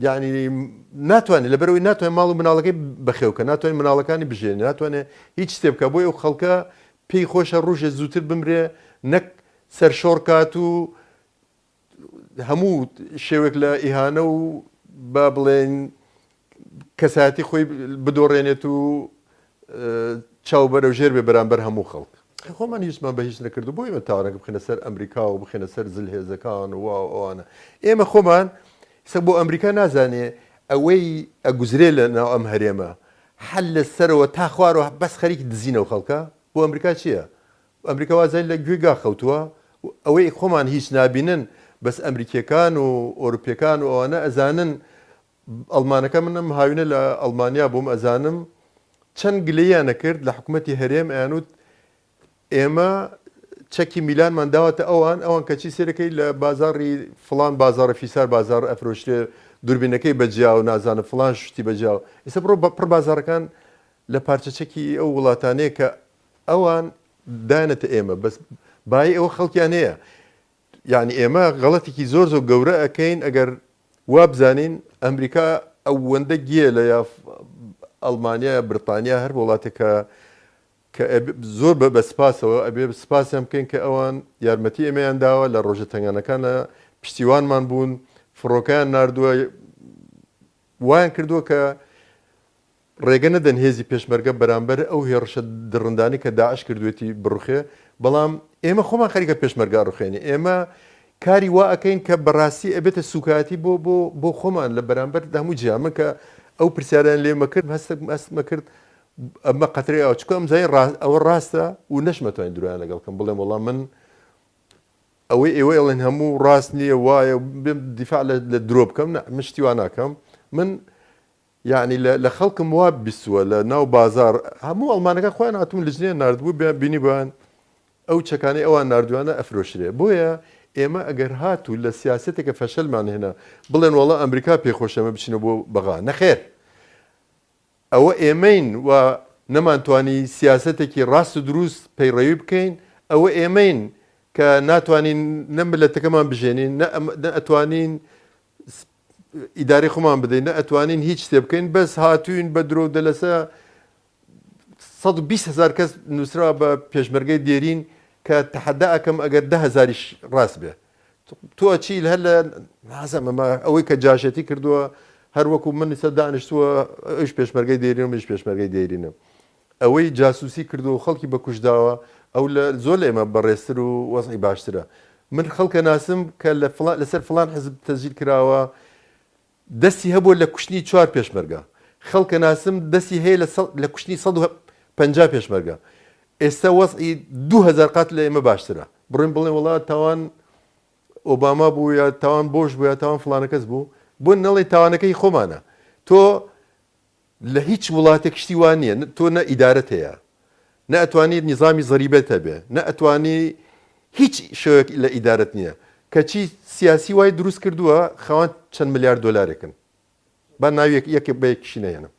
یانی ناتوانێت لەبەرئەوەی ناتوانێت ماڵ و مناڵەکەی بەخێو کە ناتوانێت مناڵەکانی بژێنێ ناتوانێت هیچ شتێ بکە بۆی ئەو خەڵکە پێی خۆشە ڕوژێ زووتر بمرێ نەک سەرشۆڕ کات و هەموو شێوێک لە ئیهانە و با بڵێن کەسایەتی خۆی بدۆڕێنێت و چاو بەرەو ژێر بێ بەرامبەر هەموو خەڵک. خۆمان هیچمان بە هیچ نەکردو بۆ ئێمە تاوانەکە بخەینە سەر ئەمریکا و بخەینە سەر زلهێزەکان و وا و ئەوانە ئێمە خۆمان ئیستا بۆ ئەمریکا نازانێ ئەوەی ئەگوزرێ لە ناو ئەم هەرێمە حەل لە سەرەوە تا خوارەوە بەس خەریکی دزینەوە خەڵکە بۆ ئەمریکا چییە ئەمریکا وازای لە گوێ گا خەوتووە ئەوەی خۆمان هیچ نابینن بەس ئەمریکیەکان و ئەوروپیەکان و ئەوانە ئەزانن ئەڵمانەکە من ئەم هاوینە لە ئەڵمانیا بووم ئەزانم چەند گلەییان ئەکرد لە حکومەتی هەرێم ئەیانوت ئێمە چەکی میلانمان داوەتە ئەوان ئەوان کەچی سێرەکەی لە بازاڕی فڵان بازاڕە فیسار بازاڕ ئەفرۆشرێ دوربینەکەی بەجیا و نازانم فڵان شتی بەجیا و ئێستا بڕۆ پڕ بازاڕەکان لە پارچە چەکی ئەو وڵاتانەیە کە ئەوان دانەتە ئێمە بەس بایی ئەوە خەڵکیان هەیە یعنی ئێمە غەڵەتێکی زۆر زۆر گەورە ئەکەین ئەگەر وابزانین ئەمریکا ئەوەندە گێلە یا ئەڵمانیا یا بریتانیا هەر وڵاتێک کە کە زۆر بە بە سپاسەوە ئەبێ سپاسیان بکەین کە ئەوان یارمەتی ئێمەیان داوە لە ڕۆژە تەنگانەکانە پشتیوانمان بوون فڕۆکەیان ناردووە. وایان کردووە کە ڕێگە نەدەن هێزی پێشمەرگە بەرامبەر ئەو هێڕشە دڕندانەی کە داعش کردوێتی بڕوخێ، بەڵام ئێمە خۆمان خەریکە پێشمەرگە ئەڕوخێنین، ئێمە کاری وا ئەکەین کە بەڕاستی ئەبێتە سوکایەتی بۆ بۆ بۆ خۆمان لە بەرامبەر هەموو جیهان. من کە ئەو پرسیارەیان لێمە کرد هەستم هەستمە کرد ئەمە قەترەی ئاو، چونکە ئەمزانی ڕاست ئەوە ڕاستە و نەشمەتوانی درۆیان لەگەڵ کەم بڵێم وەڵا من ئەوەی ئێوە ئەڵێن هەموو ڕاست نییە وایە بێم دیفاع لە درۆ بکەم نا من شتی وا ناکەم من یەعنی لە لە خەڵکم وا بیستووە لە ناو بازاڕ هەموو ئەڵمانەکان خۆیان هاتوون لجنەیان ناردبوو بیان بینیبوویان ئەو چەکانەی ئەوان ناردویانە ئەفرۆشرێ بۆیە ئێمە ئەگەر هاتوو لە سیاسەتێکە فەشەلمان هێنا بڵێن وەڵا ئەمریکا پێ خۆشە ئێمە بچینەوە بۆ بەغا نەخێر ئەوە ئێمەین و نەمانتوانی سیاسەتێکی ڕاست و دروست پەیڕەوی بکەین ئەوە ئێمەین کە ناتوانین نە ملەتەکەمان بژێنین نە ئەتوانین ئیدارەی خۆمان بدەین نە ئەتوانین هیچ شتێ بکەین بەس هاتوین بە درۆ دەلەسە 120 هزار کەس نووسرا بە پێشمەرگەی دێرین کە تەحەدا ئەکەم ئەگەر ده هزاریش ڕاست بێ تۆ چی هەر لە نازم ئەمە ئەوەی کە جاشێتی کردووە هەر وەکو من سەر دانیشتووە ئەوش پێشمەرگەی دێرین و منیش پێشمەرگەی دێرینم ئەوەی جاسوسی کردووە و خەڵکی بە کوشتداوە ئەو لە زۆر لە ئێمە بەڕێزتر و وەزعی باشترە. من خەڵکە ناسم کە لە فڵان لەسەر فڵان حزب تەسجیل کراوە دەستی هەبووە لە کوشتنی چوار پێشمەرگە. خەڵکە ناسم دەستی هەیە لە لە کوشتنی 150 پێشمەرگە. ئێستا وەزعی 2000 قات لە ئێمە باشترە. بڕۆین بڵێن وەڵا تاوان ئۆباما بوو یا تاوان بۆش بوو یا تاوان فڵانە کەس بوو. بۆ نەڵێی تاوانەکە هی خۆمانە. تۆ لە هیچ وڵاتێک شتی وا نییە تۆ نە ئیدارەت هەیە نە ئەتوانی نیزامی زەریبەت هەبێ نە ئەتوانی هیچ شێوەیەک لە ئیدارەت نییە کەچی سیاسی وای دروست کردووە خاوەن چەند ملیار دۆلارێکن با ناوی یەک یەک بە یەکیشی نەهێنم.